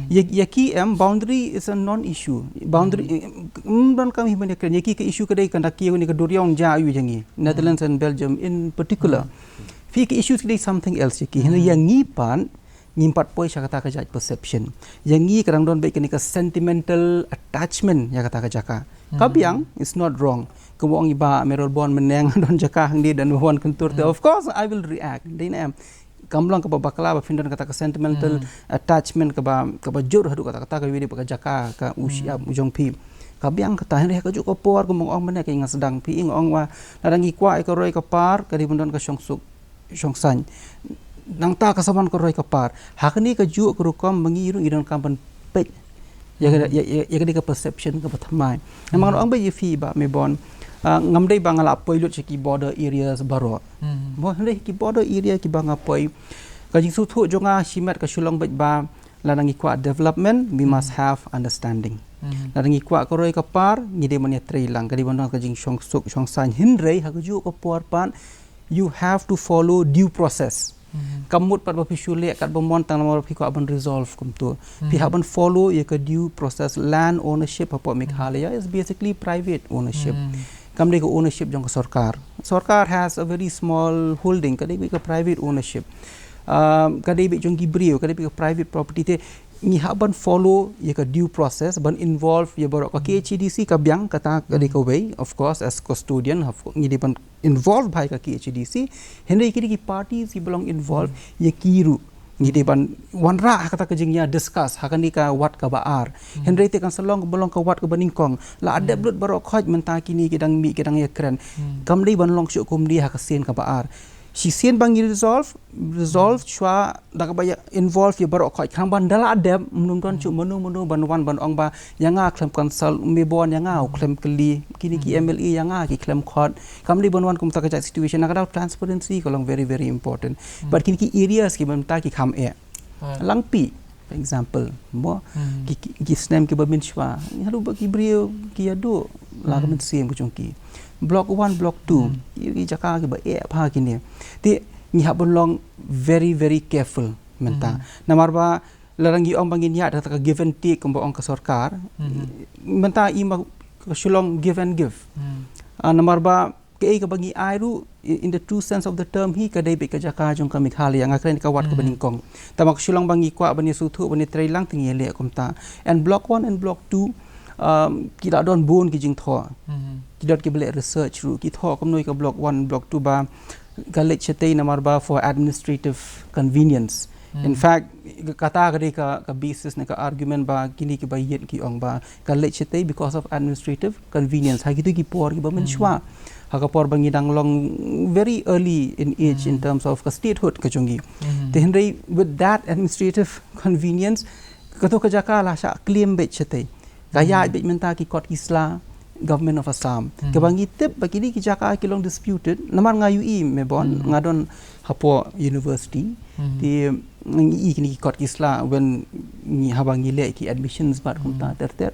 Ïa, ïa ki em, boundary is a non issue. Boundary, eh, mm, don kam hi ban ïa kren. Ïa ki ka issue ka dei kan da kiew ne ka duriaw, ja ïa ngi, Netherlands and Belgium in particular. Phi, ki issues ki dei something else ïa ki. Hynrei ïa ngi pat, ngim pat poi sha kata ka jait perception. Ïa ngi ka dang don beit kane ka sentimental attachment ïa kata ka jaka. Ka biang, it's not wrong. Kumba ong i Bah Mayralborn, mynne nga don jaka hangne, don ba wan kyntur te, of course I will react. Dei ne em? Kam long kaba bakla ba phin don kata ka sentimental attachment kaba, kaba jur haduh katta katta, kaba ïadei bad ka jaka, ka u shyiap u jong phi. Ka biang kata, hynrei ha kajuh ka por kumba ong mynne, ka nga sdang, phi, nga ong ba lada ngi kwah ïa ka roi ka par, ka dei ban don ka shongsuk shongsaiñ. Nangta ka sa wan ka roi ka par. Ha kane kajuh ka rukom ba ngi ruh ngi donkam ban peit ïa ka, ïa, ïa, ïa kane ka perception kaba thymmai. Namar nga ong beit ïa phi Bah Maybon, ah, ngam dei ba nga la poi lut sha ki border areas baroh. Mo, hynrei ki border area kiba nga poi, ka jingsngewthuh jong nga shimet ka shu long beit ba lada ngi kwah development, we must have understanding. Lada ngi kwah ka roi ka par, ngi dei ban ïatrei lang, ka dei ban don ka jingshongsuk shongsaiñ, hynrei ha kajuh ka por pat, you have to follow due process. Kam mut pat ba phi shu leh katba mon tang namar ba phi kwah ban resolve kumto. Phi hap ban follow ïa ka due process. Land ownership hapoh Meghalaya is basically private ownership. Kam dei ka ownership jong ka sorkar. Sorkar has a very small holding, ka dei beit ka private ownership. Um, ka dei beit jong ki briew, ka dei beit ka private property te. Ngi hap ban follow ïa ka due process, ban involve ïa baroh. Ka KHADC ka biang, kata ka dei kawei, of course, as custodian, of course, ngi dei ban involve bha ïa ka KHADC. Hynrei ki dei ki parties kiba long involve ïa ki ruh. Ngi dei ban wanrah ha kata ka jingïa discuss ha kane ka wat kaba ar. Hynrei te kan sa long kaba long ka wat kaba nyngkong. La dep lut baroh khoit mynta kine ki dang mih ki dang ïakren. Kam dei ban long shuh kumne ha ka sien kaba ar. Shisien ba ngi resolve, resolve shuwa da kaba ïa involve ïa baroh khoit. Khnang ban da la dep, ym don shuh mano mano ban wan ban ong ba ïa nga khlem consult, me bon ïa nga u khlem kylli, kine ki MLA ïa nga ki khlem khot. Kam dei ban wan kumta ka jait situation. Na ka daw transparency ka long very very important. But kine ki areas kiba mynta ki kham eh. Langpih, for example, mo, ki, ki, ki snem kiba mynshuwa, ngi haduh ba ki briew ki ïaduh la ka mynsiem ka jong ki. Block one, block two, ki, ki jaka kiba eh bha kine. Te ngi hap ban long very very careful mynta. Namar ba lada ngi ong ba ngin ïaid da ka give and take kumba ong ka sorkar, mynta i ma ka shu long give and give. Ah, namar ba kaei kaba ngi ai ruh, i-, in the true sense of the term hi, ka dei beit ka jaka jong ka Meghalaya, nga kren ka wat kaba nyngkong. Tangba ka shu long ba ngi kwah ban ïa sngewthuh ban ïa trei lang te ngi ïa leh kumta. And block one and block two, um, ki la don bun ki jingthoh. Ki don kiba leh research ruh, ki thoh kumno ïa ka block one and block two ba ka leit shatei namar ba for administrative convenience. In fact, kata ka dei ka, ka basis ne ka argument ba kine kiba ïeit ki ong ba ka leit shatei because of administrative convenience. Ha kitu ki por kiba mynshuwa. Ha ka por ba ngi dang long very early in age in terms of ka statehood ka jong ngi. Te hynrei with that administrative convenience, kato ka jaka la shah claim beit shatei. Ka ïaid beit mynta ki kot ki sla, Government of Assam. Kaba ngi tip ba kine ki jaka ki long disputed, namar nga ïohi me bon, nga don hapoh university. Te ngi ïohi kine ki kot ki sla when ngi haba ngi leh ki admissions bad kumta ter ter.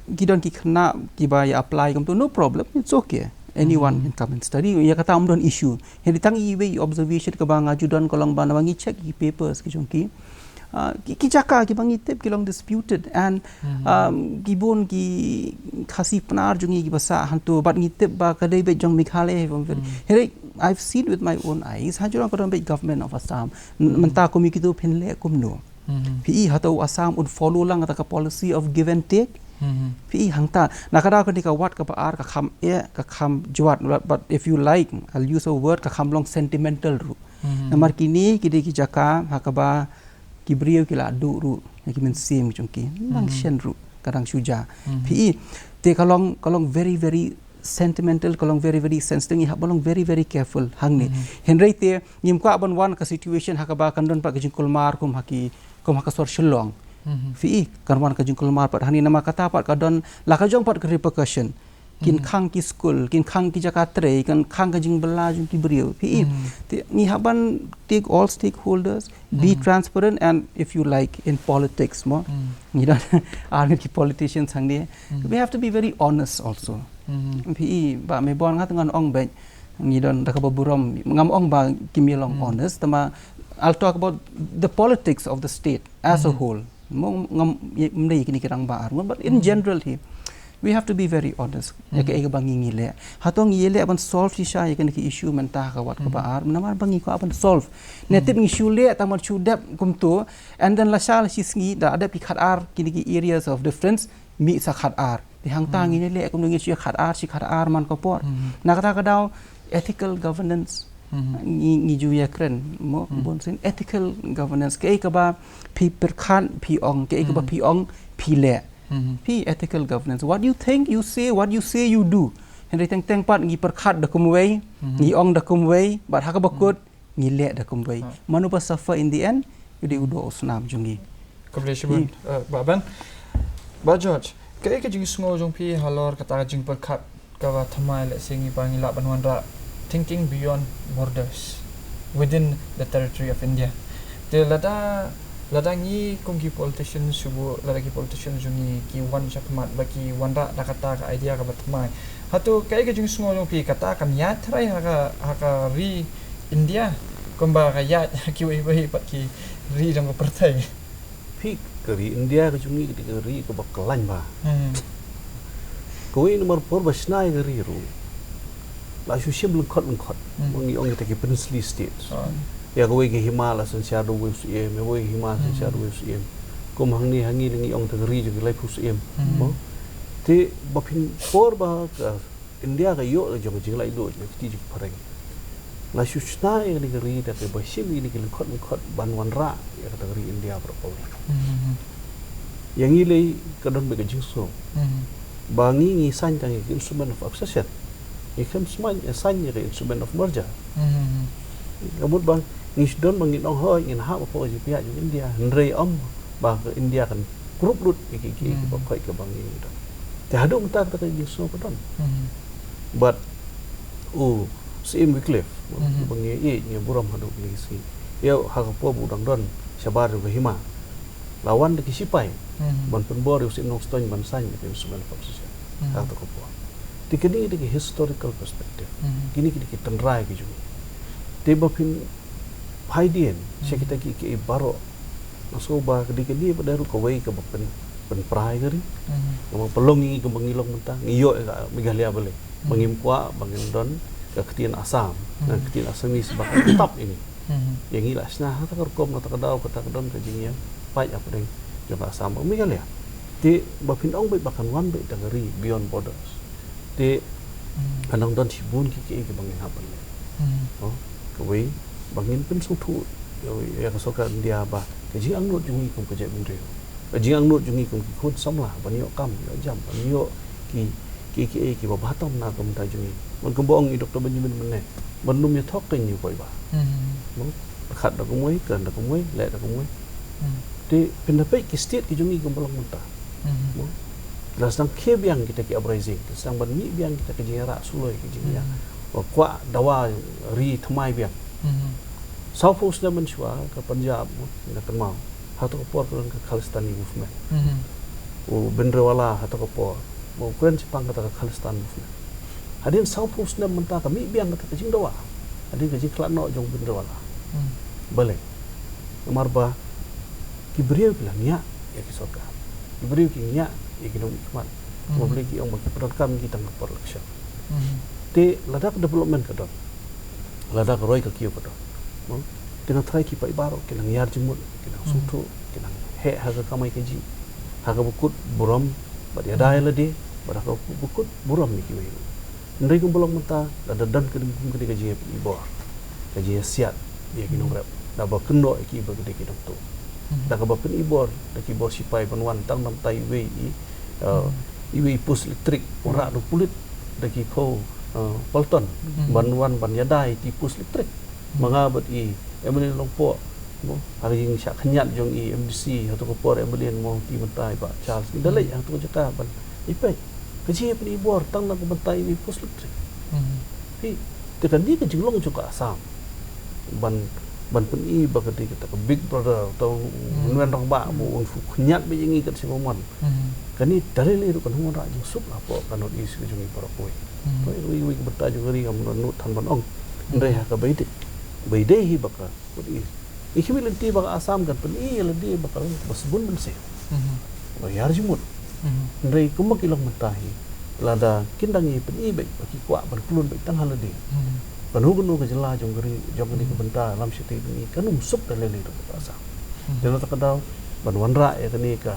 Ki don ki khynnah kiba ïa apply kumto, no problem, it's okay. Anyone can come and study. Ïa kata ym don issue. Hynrei tang iwei i observation kaba nga ju don ka long ba naba ngi check ki papers ki jong ki. Ah, ki, ki jaka kiba ngi tip ki long disputed and, um, ki bun ki Khasi Pnar jong ngi kiba sah hangto bad ngi tip ba ka dei beit jong Meghalaya hi bym very. Hynrei I've seen with my own eyes, ha jrong ka don beit Government of Assam. Mynta kum ïa kitu phin leh kumno. Phi i hato Assam un follow lang kata ka policy of give and take. Phi i hangta na ka daw kane ka wat kaba ar ka kham eh ka kham jwat, but, but if you like, I'll use a word, ka kham long sentimental ruh. Namar kine ki dei ki jaka ha kaba ki briew ki la duh ruh ïa ki mynsiem jong ki. Nang shen ruh ka dang shu jia. Phi i te ka long, ka long very very sentimental, ka long very very sensitive, ngi hap ban long very very careful hangne. Hynrei te ngim kwah ban wan ka situation ha kaba kan don pat ka jingkulmar kum ha ki, kum ha ka sor Shillong. Phi i kan wan ka jingkulmar pat hangne namar kata pat ka don la ka jong pat ka repercussion. Kin khang ki skul, kin khang ki jaka trei, kin khang ka jingbylla jong ki briew. Phi i, te ngi hap ban take all stakeholders, be transparent and if you like in politics mo. Ngi don ar ngut ki politicians hangne. We have to be very honest also. Phi i, ba me bon nga te ngan ong beit, ngi don da kaba burom, ngam ong ba kim ïa long honest, tangba I'll talk about the politics of the state as a whole. Mo ngam, ym dei kine ki rangbah ar ngut, but in general hi, we have to be very honest. Ïa kaei kaba ngi ngi leh, hato ngi ïa leh ban solve shisha ïa kane ka issue mynta ha ka wat kaba ar, namar ba ngi kwah ban solve. Ne tip ngi shu leh tangba shu dep kumto, and then lashai la shi sngi da dep ki khat ar kine ki areas of difference, mih sa khat ar. Te hangta ngin ïa leh kumno, ngin shu ïa khat ar shi khat ar man ka por. Na kata ka daw ethical governance. Ngi, ngi ju ïa kren mo bun sien ethical governance. Kaei kaba phi pyrkhat phi ong, kaei kaba phi ong phi leh. Phi ethical governance. What you think, you say, what you say, you do. Hynrei teng teng pat ngi pyrkhat da kumwei, ngi ong da kumwei, bad ha kaba kut ngi leh da kumwei. Mano ba suffer in the end? U dei u doh u snam jong ngi. Khublei shibun, eh, Bah Ben. Bah George, kaei ka jingsngew jong phi halor kata ka jingpyrkhat kaba thymmai lehse ngi ba ngi lah ban wanrah thinking beyond borders, within the territory of India. Te lada, lada ngi kum ki politician shuh, lada ki politician jong ngi ki wan shakhmat ba ki wanrah da kata ka idea kaba thymmai, hato kaei ka jingsngew jong phi, kata kan ïaid tharai ha ka, ha ka ri India kumba ka ïaid ha kiwei wei pat ki ri jong ka pyrthei? Phi, ka ri India ka jong ngi ka dei ka ri kaba khlaiñ bha. Kawei namar por ba shna ïa ka ri ruh, la shu shim lyngkhot lyngkhot. Hmm. Ngi ong kita ki princely states. Ah. Ïa kawei ka hima la synshar da uwei u syiem, ïa kawei ka hima la synshar da uwei u syiem. Kum hangne ha ngi la ngi ong ta ka ri jong ki laiphew syiem. Hmm. Mo? Te ba phin por ba ka India ka ïoh la jong ka jinglaitluid na kti jong ki phareng, la shu shna ïa kane ka ri da kaba shim ïa kine ki lyngkhot lyngkhot ban wanrah ïa kata ka ri India baroh kawei. Hmm. Ïa ngi lei ka don beit ka jingsngew. Hmm. Ba ngi ngi sign tang ïa ka Instrument of Accession. Ngi khlem sign, sign ïa ka Instrument of Merger. Hmm. Ka mut ba ngi shu don ba ngin ong hooid ngin hap hapoh ka jingpynïaid jong India. Hynrei ym ba ka India kan kurup lut ïa ki, ki, ki ba khoit kaba ngi don. Te haduh mynta kata ka jingsngew ka don. Hmm. Bad u Syiem Wycliffe, hmm, ba ngi ïeit, ngi burom haduh kine ki sngi. Ïa ha ka por ba u dang don shabar jong ka hima, la wan da ki shipai, hmm, ban pynbor ïa u Syiem Nongstoiñ ban sign ïa ka Instrument of Accession. Hmm. Ha kata ka por. Te kine ki dei ki historical perspective. Hmm. Kine ki dei ki tynrai ki jong ngi. Te ba phin phai dien sha, hmm, kita ki, ki baroh, nga sngew ba ka dei kane pat ruh kawei kaba pyn, pynpra ïa ka ri. Hmm. Namar ba long ngi kumba ngi long mynta, ngi ïoh ïa ka Meghalaya balei. Ba, hmm, ngim kwah ba ngin don ka ktien Assam, hmm, ka ktien Assamese ba kan tap ïa ngi. Hmm. Ïa ngi la shna ha kata ka rukom, na kata ka daw kata ka don ka jingïapait hapdeng jong ka Assam bad Meghalaya. Te ba phin ong beit ba kan wan beit tang ka ri beyond borders. Te, hmm, kan nang don shibun ki, ki, kiei kiba ngin hap ban leh. Hmm. Oh, kawei, ba ngin pynsngewthuh ïa, ïa ka sorkar India ba ka jingangnud jong ngi kum ka jaitbynriew, ka jingangnud jong ngi kum ki khun samla ban ïoh kam, ïoh jam, ban ïoh ki, ki, kiei kiba bha tam na ka bynta jong ngi. Ban kumba ong i Doktor Benjamin mynne, ban ym ïa thok kein ïa u paidbah. Hmm. Mo? Khat da kumwei, kren da kumwei, leh da kumwei. Hmm. Te phin da peit ki state ki jong ngi kumba long mynta. Hmm. Mo? La sdang khie biang kita ki uprising, la sdang ban mih biang kita ki jingïarah suloi, ki jingïa, hmm, ba kwah dawa ri thymmai biang. Hmm. Sawphew snem mynshuwa ka Punjab, mo, ngi la kynmaw. Ha kata ka por ka don ka Khalistani movement. Hmm. U Bhindranwala ha kata ka por, mo, u kren shaphang kata ka Khalistan movement. Hadien sawphew snem mynta ka mih biang kata ka jingdawa. Hadien ka jingkhlad noh jong u Bhindranwala. Hmm. Balei? Namar ba ki briew ki la ngiah ïa ki sorkar. Ki briew ki ngiah ïa ki nongmihkhmat. Hmm. Namar balei ki ong ba ki pyndonkam ïa ki tang ka por election. Hmm. Te lada ka development ka don, lada ka roi ka kiew ka don, mo, ki nongtrai ki paidbah ruh ki nang ïar jingmut, ki nang, hmm, sngewthuh, ki nang heh ha ka kamai kajih, ha kaba kut burom bad ïada ïa lade, bad ha kaba kut burom ïa kiwei ruh. Hynrei kumba long mynta, lada don ka, kum kane ka jingïapynïbor, ka jingïasiat ïa ki nongrep, da ba kynnoh ïa ki ba ki dei ki nongtuh. Hmm. Da kaba pynïbor da ki bor shipai ban wan tang namar iwei i, uh, hmm, iwei i post elektrik, hmm, wanrah da u pulit da ki phew, uh, palton, hmm, ban wan ban ïada ïa ki post elektrik. Hmm. Ma nga bad i M L A Nongpoh, mo, ha ka jingshah khynñiat jong i M D C ha kata ka por, M L A, mo, ki mynta i Bah Charles, ngi da, hmm, leit ha kata ka jaka ban ïa peit. Ka jingïapynïbor tang na ka bynta iwei i post elektrik. Hmm. Phi, te kane ka jinglong jong ka Assam ban, ban pyni ba ka dei kata ka Big Brother, uta u, hmm, nongwan rangbah, mo, hmm, un shu khynñiat beit ïa ngi kat shaba mon. Hmm. Kane da lei lei ruh kan ym wanrah jingsuk hapoh ka North East ka jong ngi baroh kawei. Hmm. Kawei, kawei, kawei ka bynta jong ka ri kam nud than ban ong. Hmm. Hynrei ha kaba ïadei, ba ïadei hi bad ka North East, ngi khmih lynti ba ka Assam kan pyni ïa lade ba ka long kaba sbun mynsiem, mhm, ba ïar jingmut. Mhm. Hynrei kumba ki long mynta hi, lada kin dang ïa pyni beit ba ki kwah ban klun beit tang ha lade, mhm, kano kano ka jylla jong ka ri, jong kane ka, mhm, bynta lam shata ngi kan ym suk da lei lei ruh ka Assam. Mhm. Te na kata ka daw ban wanrah ïa kane ka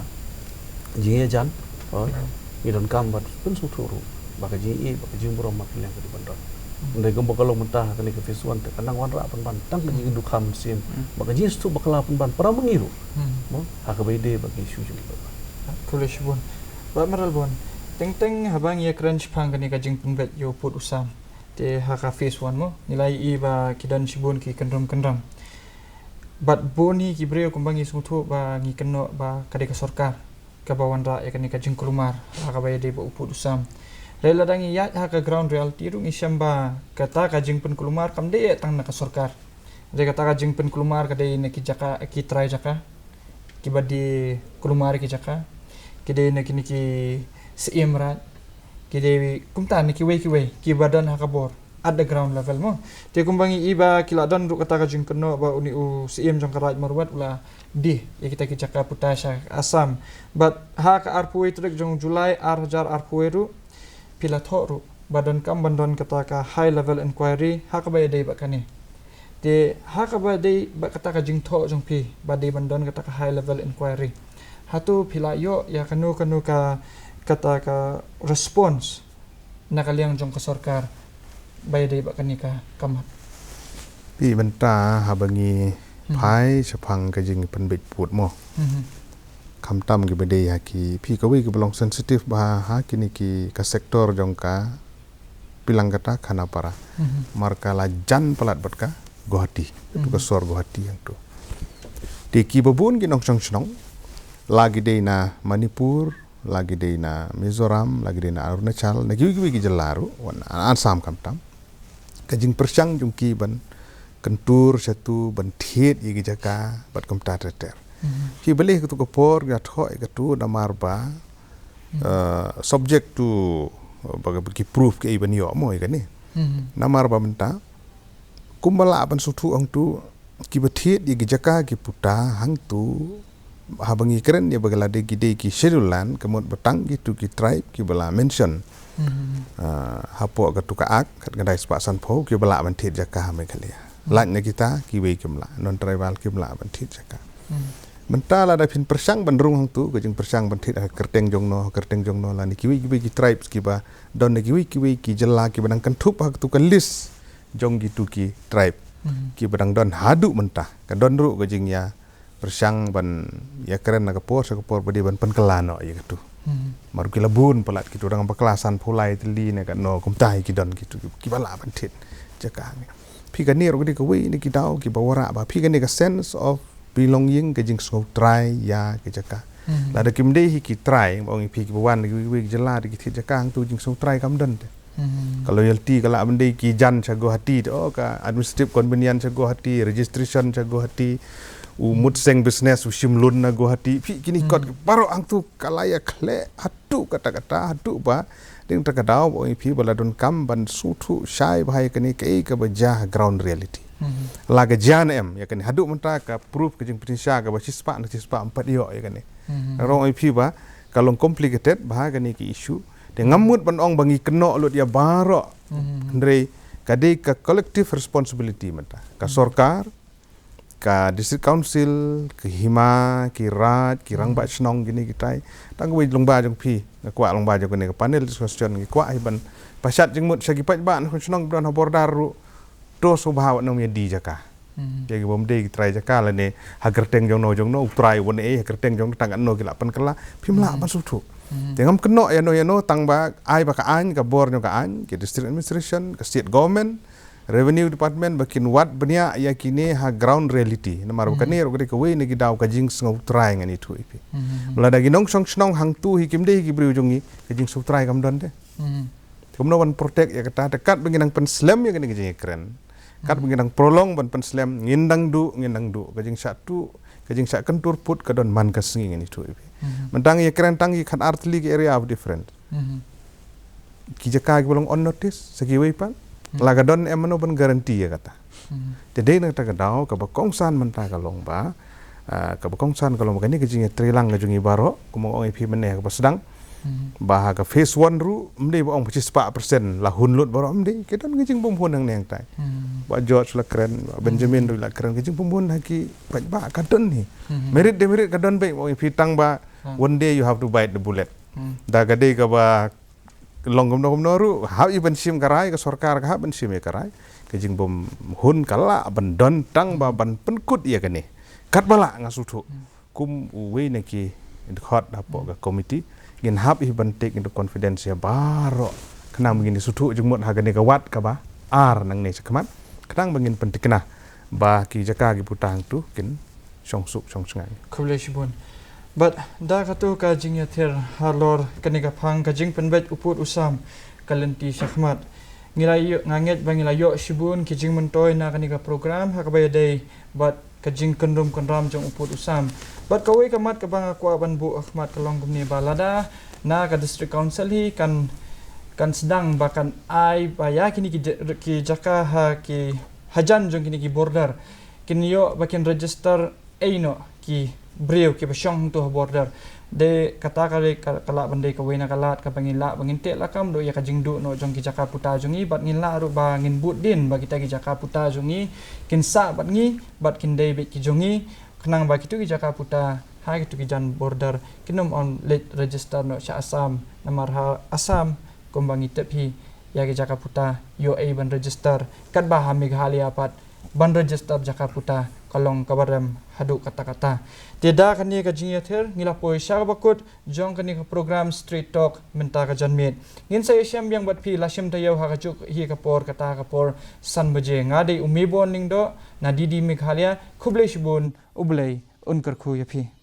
jingïajan, oh, ngi donkam ban pynsngewthuh ruh ba ka jingïeit, ba ka jingburom, ba ka liang ka dei ban don. Hynrei kumba ka long mynta ha kane ka phase one te ka nang wanrah pynban tang ka jingïadukha mynsiem, ba ka jingsngewthuh bakla pynban para ma ngi ruh. Mo, ha kaba ïadei bad ki issue jong ngi. Khublei shibun. Bah Mayralborn, teng teng haba ngi ïakren shaphang kane ka jingpynbeit ïa u pud u sam, te ha ka phase one mo, ngi la ïohi ba ki don shibun ki kynrum kynram. Bad bun hi ki briew kumba ngi sngewthuh ba ngi kynnoh ba ka dei ka sorkar kaba wanrah ïa kane ka jingkulmar ha kaba ïadei bad u pud u sam. Hynrei lada ngi ïaid ha ka ground reality ruh ngi shem ba kata ka jingpynkulmar kam dei tang na ka sorkar. Hynrei kata ka jingpynkulmar ka dei na ki jaka, ki trai jaka, kiba die kulmar ïa ki jaka, ki dei na kine ki syiem raid, ki dei kumta na kiwei kiwei kiba don ha ka bor at the ground level mo. Te kumba ngi ïohi ba ki la don ruh kata ka jingkynnoh ba une u syiem jong ka Raid Marwet u la die ïa kita ki jaka puta sha Assam. Bad ha ka arphew wei tarik jong July ar hajar arphew wei ruh phi la thoh ruh ba donkam ban don kata ka high level inquiry ha kaba ïadei bad kane. Te ha kaba ïadei bad kata ka jingthoh jong phi ba dei ban don kata ka high level inquiry, hato phi la ïoh ïa kano kano ka, kata ka response na ka liang jong ka sorkar ba ïadei bad kane ka, ka map? Phi, mynta haba ngi Hmm. phai shaphang ka jingpynbeit pud mo. Hmm. Khamtam kiba dei ha ki, phi, kawei kiba long sensitive bha ha kine ki, ka sector jong ka Pilangkata Khanapara. Hmm. Namar ka la jan palat bad ka Guwahati, tu ka Hmm. sor Guwahati hangtu. Te kiba bun ki nongshong shnong, la ki dei na Manipur, la ki dei na Mizoram, la ki dei na Arunachal, na kiwei kiwei ki jylla ruh, wan Assam khamtam. Ka jingpyrshang jong ki ban kyntur shatu, ban thied ïa ki jaka bad kumta ter ter. Hmm. Phi, balei katu ka por ngi la thoh ïa katu, namar ba Hmm. uh, subject to, uh, ba ki proof kiei ban ïoh mo ïa kane. Hmm. Namar ba mynta kumba lah ban sngewthuh hangtu, kiba thied ïa ki jaka ki puta hangtu, haba ngi kren ïa ba ki la dei ki dei ki schedule land, ka mut ba tang kitu ki tribe kiba la mention. Hmm. Uh, hapoh katu ka Act khatkhyndai spah sanphew kiba lah ban thied jaka ha Meghalaya. Hmm. Lait na kita kiwei kim lah, non tribal kim lah ban thied jaka. Hmm. Mynta lada phin pyrshang ban rung hangtu, ka jingpyrshang ban thied ha kyrteng jong no, ha kyrteng jong no, lane kiwei kiwei ki tribes kiba don na kiwei kiwei ki jylla kiba dang kynthup ha katu ka list jong kitu ki tribe. Hmm. Kiba dang don haduh mynta. Ka don ruh ka jingïa pyrshang ban ïa kren na ka por sha ka por ba dei ban pynkylla noh ïa katu. Hmm. Namar ki la bun palat kitu, dang bakla sanphew lai tylli ne katno, kumta hi ki don kitu, kiba lah ban thied jaka hangne. Phi, kane ruh ka dei kawei na ki daw kiba wanrah ba, phi, kane ka sense of belonging, ka jingsngewtrai ïa ki jaka. Hmm. Lada kim dei hi ki trai, ba ong ïa phi, kiba wan na kiwei kiwei ki jylla da ki thied jaka hangtu, jingsngewtrai kam don te. Hmm. Ka loyalty ka lah ban dei ki jan sha Guwahati te, oh, ka administrative convenience sha Guwahati, registration sha Guwahati, u mut seng business u shim loan na Guwahati. Phi, kine kot Hmm. baroh hangtu ka la ïa khleh haduh katta katta, haduh ba dang ta ka daw ba ong ïa phi ba la donkam ban sngewthuh shai bha ïa kane kaei kaba jia ha ground reality. Hmm. La ka jia ne em ïa kane, haduh mynta ka proof ka jingpynshisha kaba shispah na shispah ym pat ïoh ïa kane. Hmm. Nga ong ïa phi ba ka long complicated bha kane ka issue. Te ngam mut ban ong ba ngi kynnoh lut ïa baroh. Hmm. Hynrei ka dei ka collective responsibility mynta. Ka Hmm. sorkar, ka district council, ka hima, ki raid, ki Hmm. rangbah shnong, kine kitai. Tang kawei lyngba jong phi, nga kwah lyngba jong kane ka panel discussion, ngi kwah hi ban pashat jingmut sha ki paidbah na shnong kiba don ha border ruh, to sngewbha wat nym ïa die jaka. Hmm. Ïa ki bym dei ki trai jaka lane ha kyrteng jong no jong no, u trai u wan ei ha kyrteng jong no, tang katno ki lah pynkylla, phim lah Hmm. ban sngewthuh. Hmm. Te ngam kynnoh ïa no ïa no, tang ba ai ba ka aiñ, ka bor jong ka aiñ, ka district administration, ka state government, revenue department, ba kin wad bniah ïa kine ha ground reality. Namar ba Hmm. kane ruh ka dei kawei na ki daw ka jingsngewtrai, ngan ïathuh ïa phi. Hmm. Lada ki nongshong shnong hangtu hi kim dei ki briew jong ngi, ka jingsngewtrai kam don te. Hmm. Kumno ban protect ïa kata, te katba ngi nang pynslem ïa kane ka jingïakren, katba Hmm. ngi nang prolong ban pynslem, ngin dang duh, ngin dang duh. Ka jingshah tuh, ka jingshah kyntur pud ka don man ka sngi, ngan ïathuh ïa phi. Hmm. Mynta ngi ïakren tang ïa ki khatar tylli ki area of difference. Hmm. Ki jaka kiba long on notice, sa kiwei pat. Hmm. La ka don em mano ban guarantee ïa kata. Hmm. Te dei na kata ka daw, kaba kongsan mynta ka long ba, ah, kaba kongsan ka long ba kane ka jingïatreilang ka jong ngi baroh, kumba ong ïa phi mynne kaba sdang. Hmm. Ba ha ka phase one ruh, ym dei ba ong pachis spah percent la hun lut baroh, ym dei, ka don ka jingbymhun hangne hangtai. Hmm. Bah George la kren, Bah Benjamin Hmm. ruh la kren, ka jingbymhun ha ki paidbah ka don hi. Hmm. Merit demerit ka don beit, ong ïa phi tang ba Hmm. one day you have to bite the bullet. Hmm. Da ka dei kaba long kumno kumno ruh, hap ïa ban shim ka rai, ka sorkar ka hap ban shim ïa ka rai. Ka jingbymhun ka lah ban don tang ba ban pynkut ïa kane. Katba lah nga sngewthuh. Hmm. Kum uwei na ki dkhot hapoh Hmm. ka committee, ngin hap ïa ban take into confidence ïa baroh. Khnang ba ngin sngewthuh jingmut ha kane ka wat kaba ar nangne shakhmat. Khnang ba ngin pyntikna ba ki jaka ki puta hangtu kin shong suk shong shngaiñ. Khublei shibun. Bad da katu ka jingïathir halor kane ka phang ka jingpynbeit u pud u sam ka lynti shakhmat. Ngi la ïoh, nga ngeit ba ngi la ïoh shibun ki jingmyntoi na kane ka program ha kaba ïadei bad ka jingkynrum kynram jong u pud u sam. Bad kawei ka mat kaba nga kwah ban buh ha khmat ka long kumne ba lada na ka District Council hi kan, kan sdang ba kan ai ba ïa kine ki ja-, ki jaka ha ki hajan jong kine ki border kin ïoh ba kin register ei noh ki briew kiba shong hangtu ha border. Dei kata ka dei ka, ka lah ban dei kawei na ka lad kaba ngin lah ba ngin teh lakam ruh ïa ka jingduh noh jong ki jaka puta jong ngi, bad ngin lah ruh ba ngin bud dien ba kita ki jaka puta jong ngi kin sah bad ngi, bad kin dei beit ki jong ngi, khnang ba kito ki jaka puta ha kito ki jan border kin ym leit register noh sha Assam, namar ha Assam kumba ngi tip hi, ïa ki jaka puta ïoh ei ban register, katba ha Meghalaya pat ban register jaka puta ka long kaba rem haduh katta katta. Te da kane ka jingïathir ngi la poi sha kaba kut jong kane ka program Straight Talk mynta ka janmiet. Ngin sa ïashem biang bad phi la shim taïew ha kajuh hi ka por, kata ka por san baje. Nga dei u Mebon Lyngdoh na D D Meghalaya. Khublei shibun, U Blei un kyrkhu ïa phi.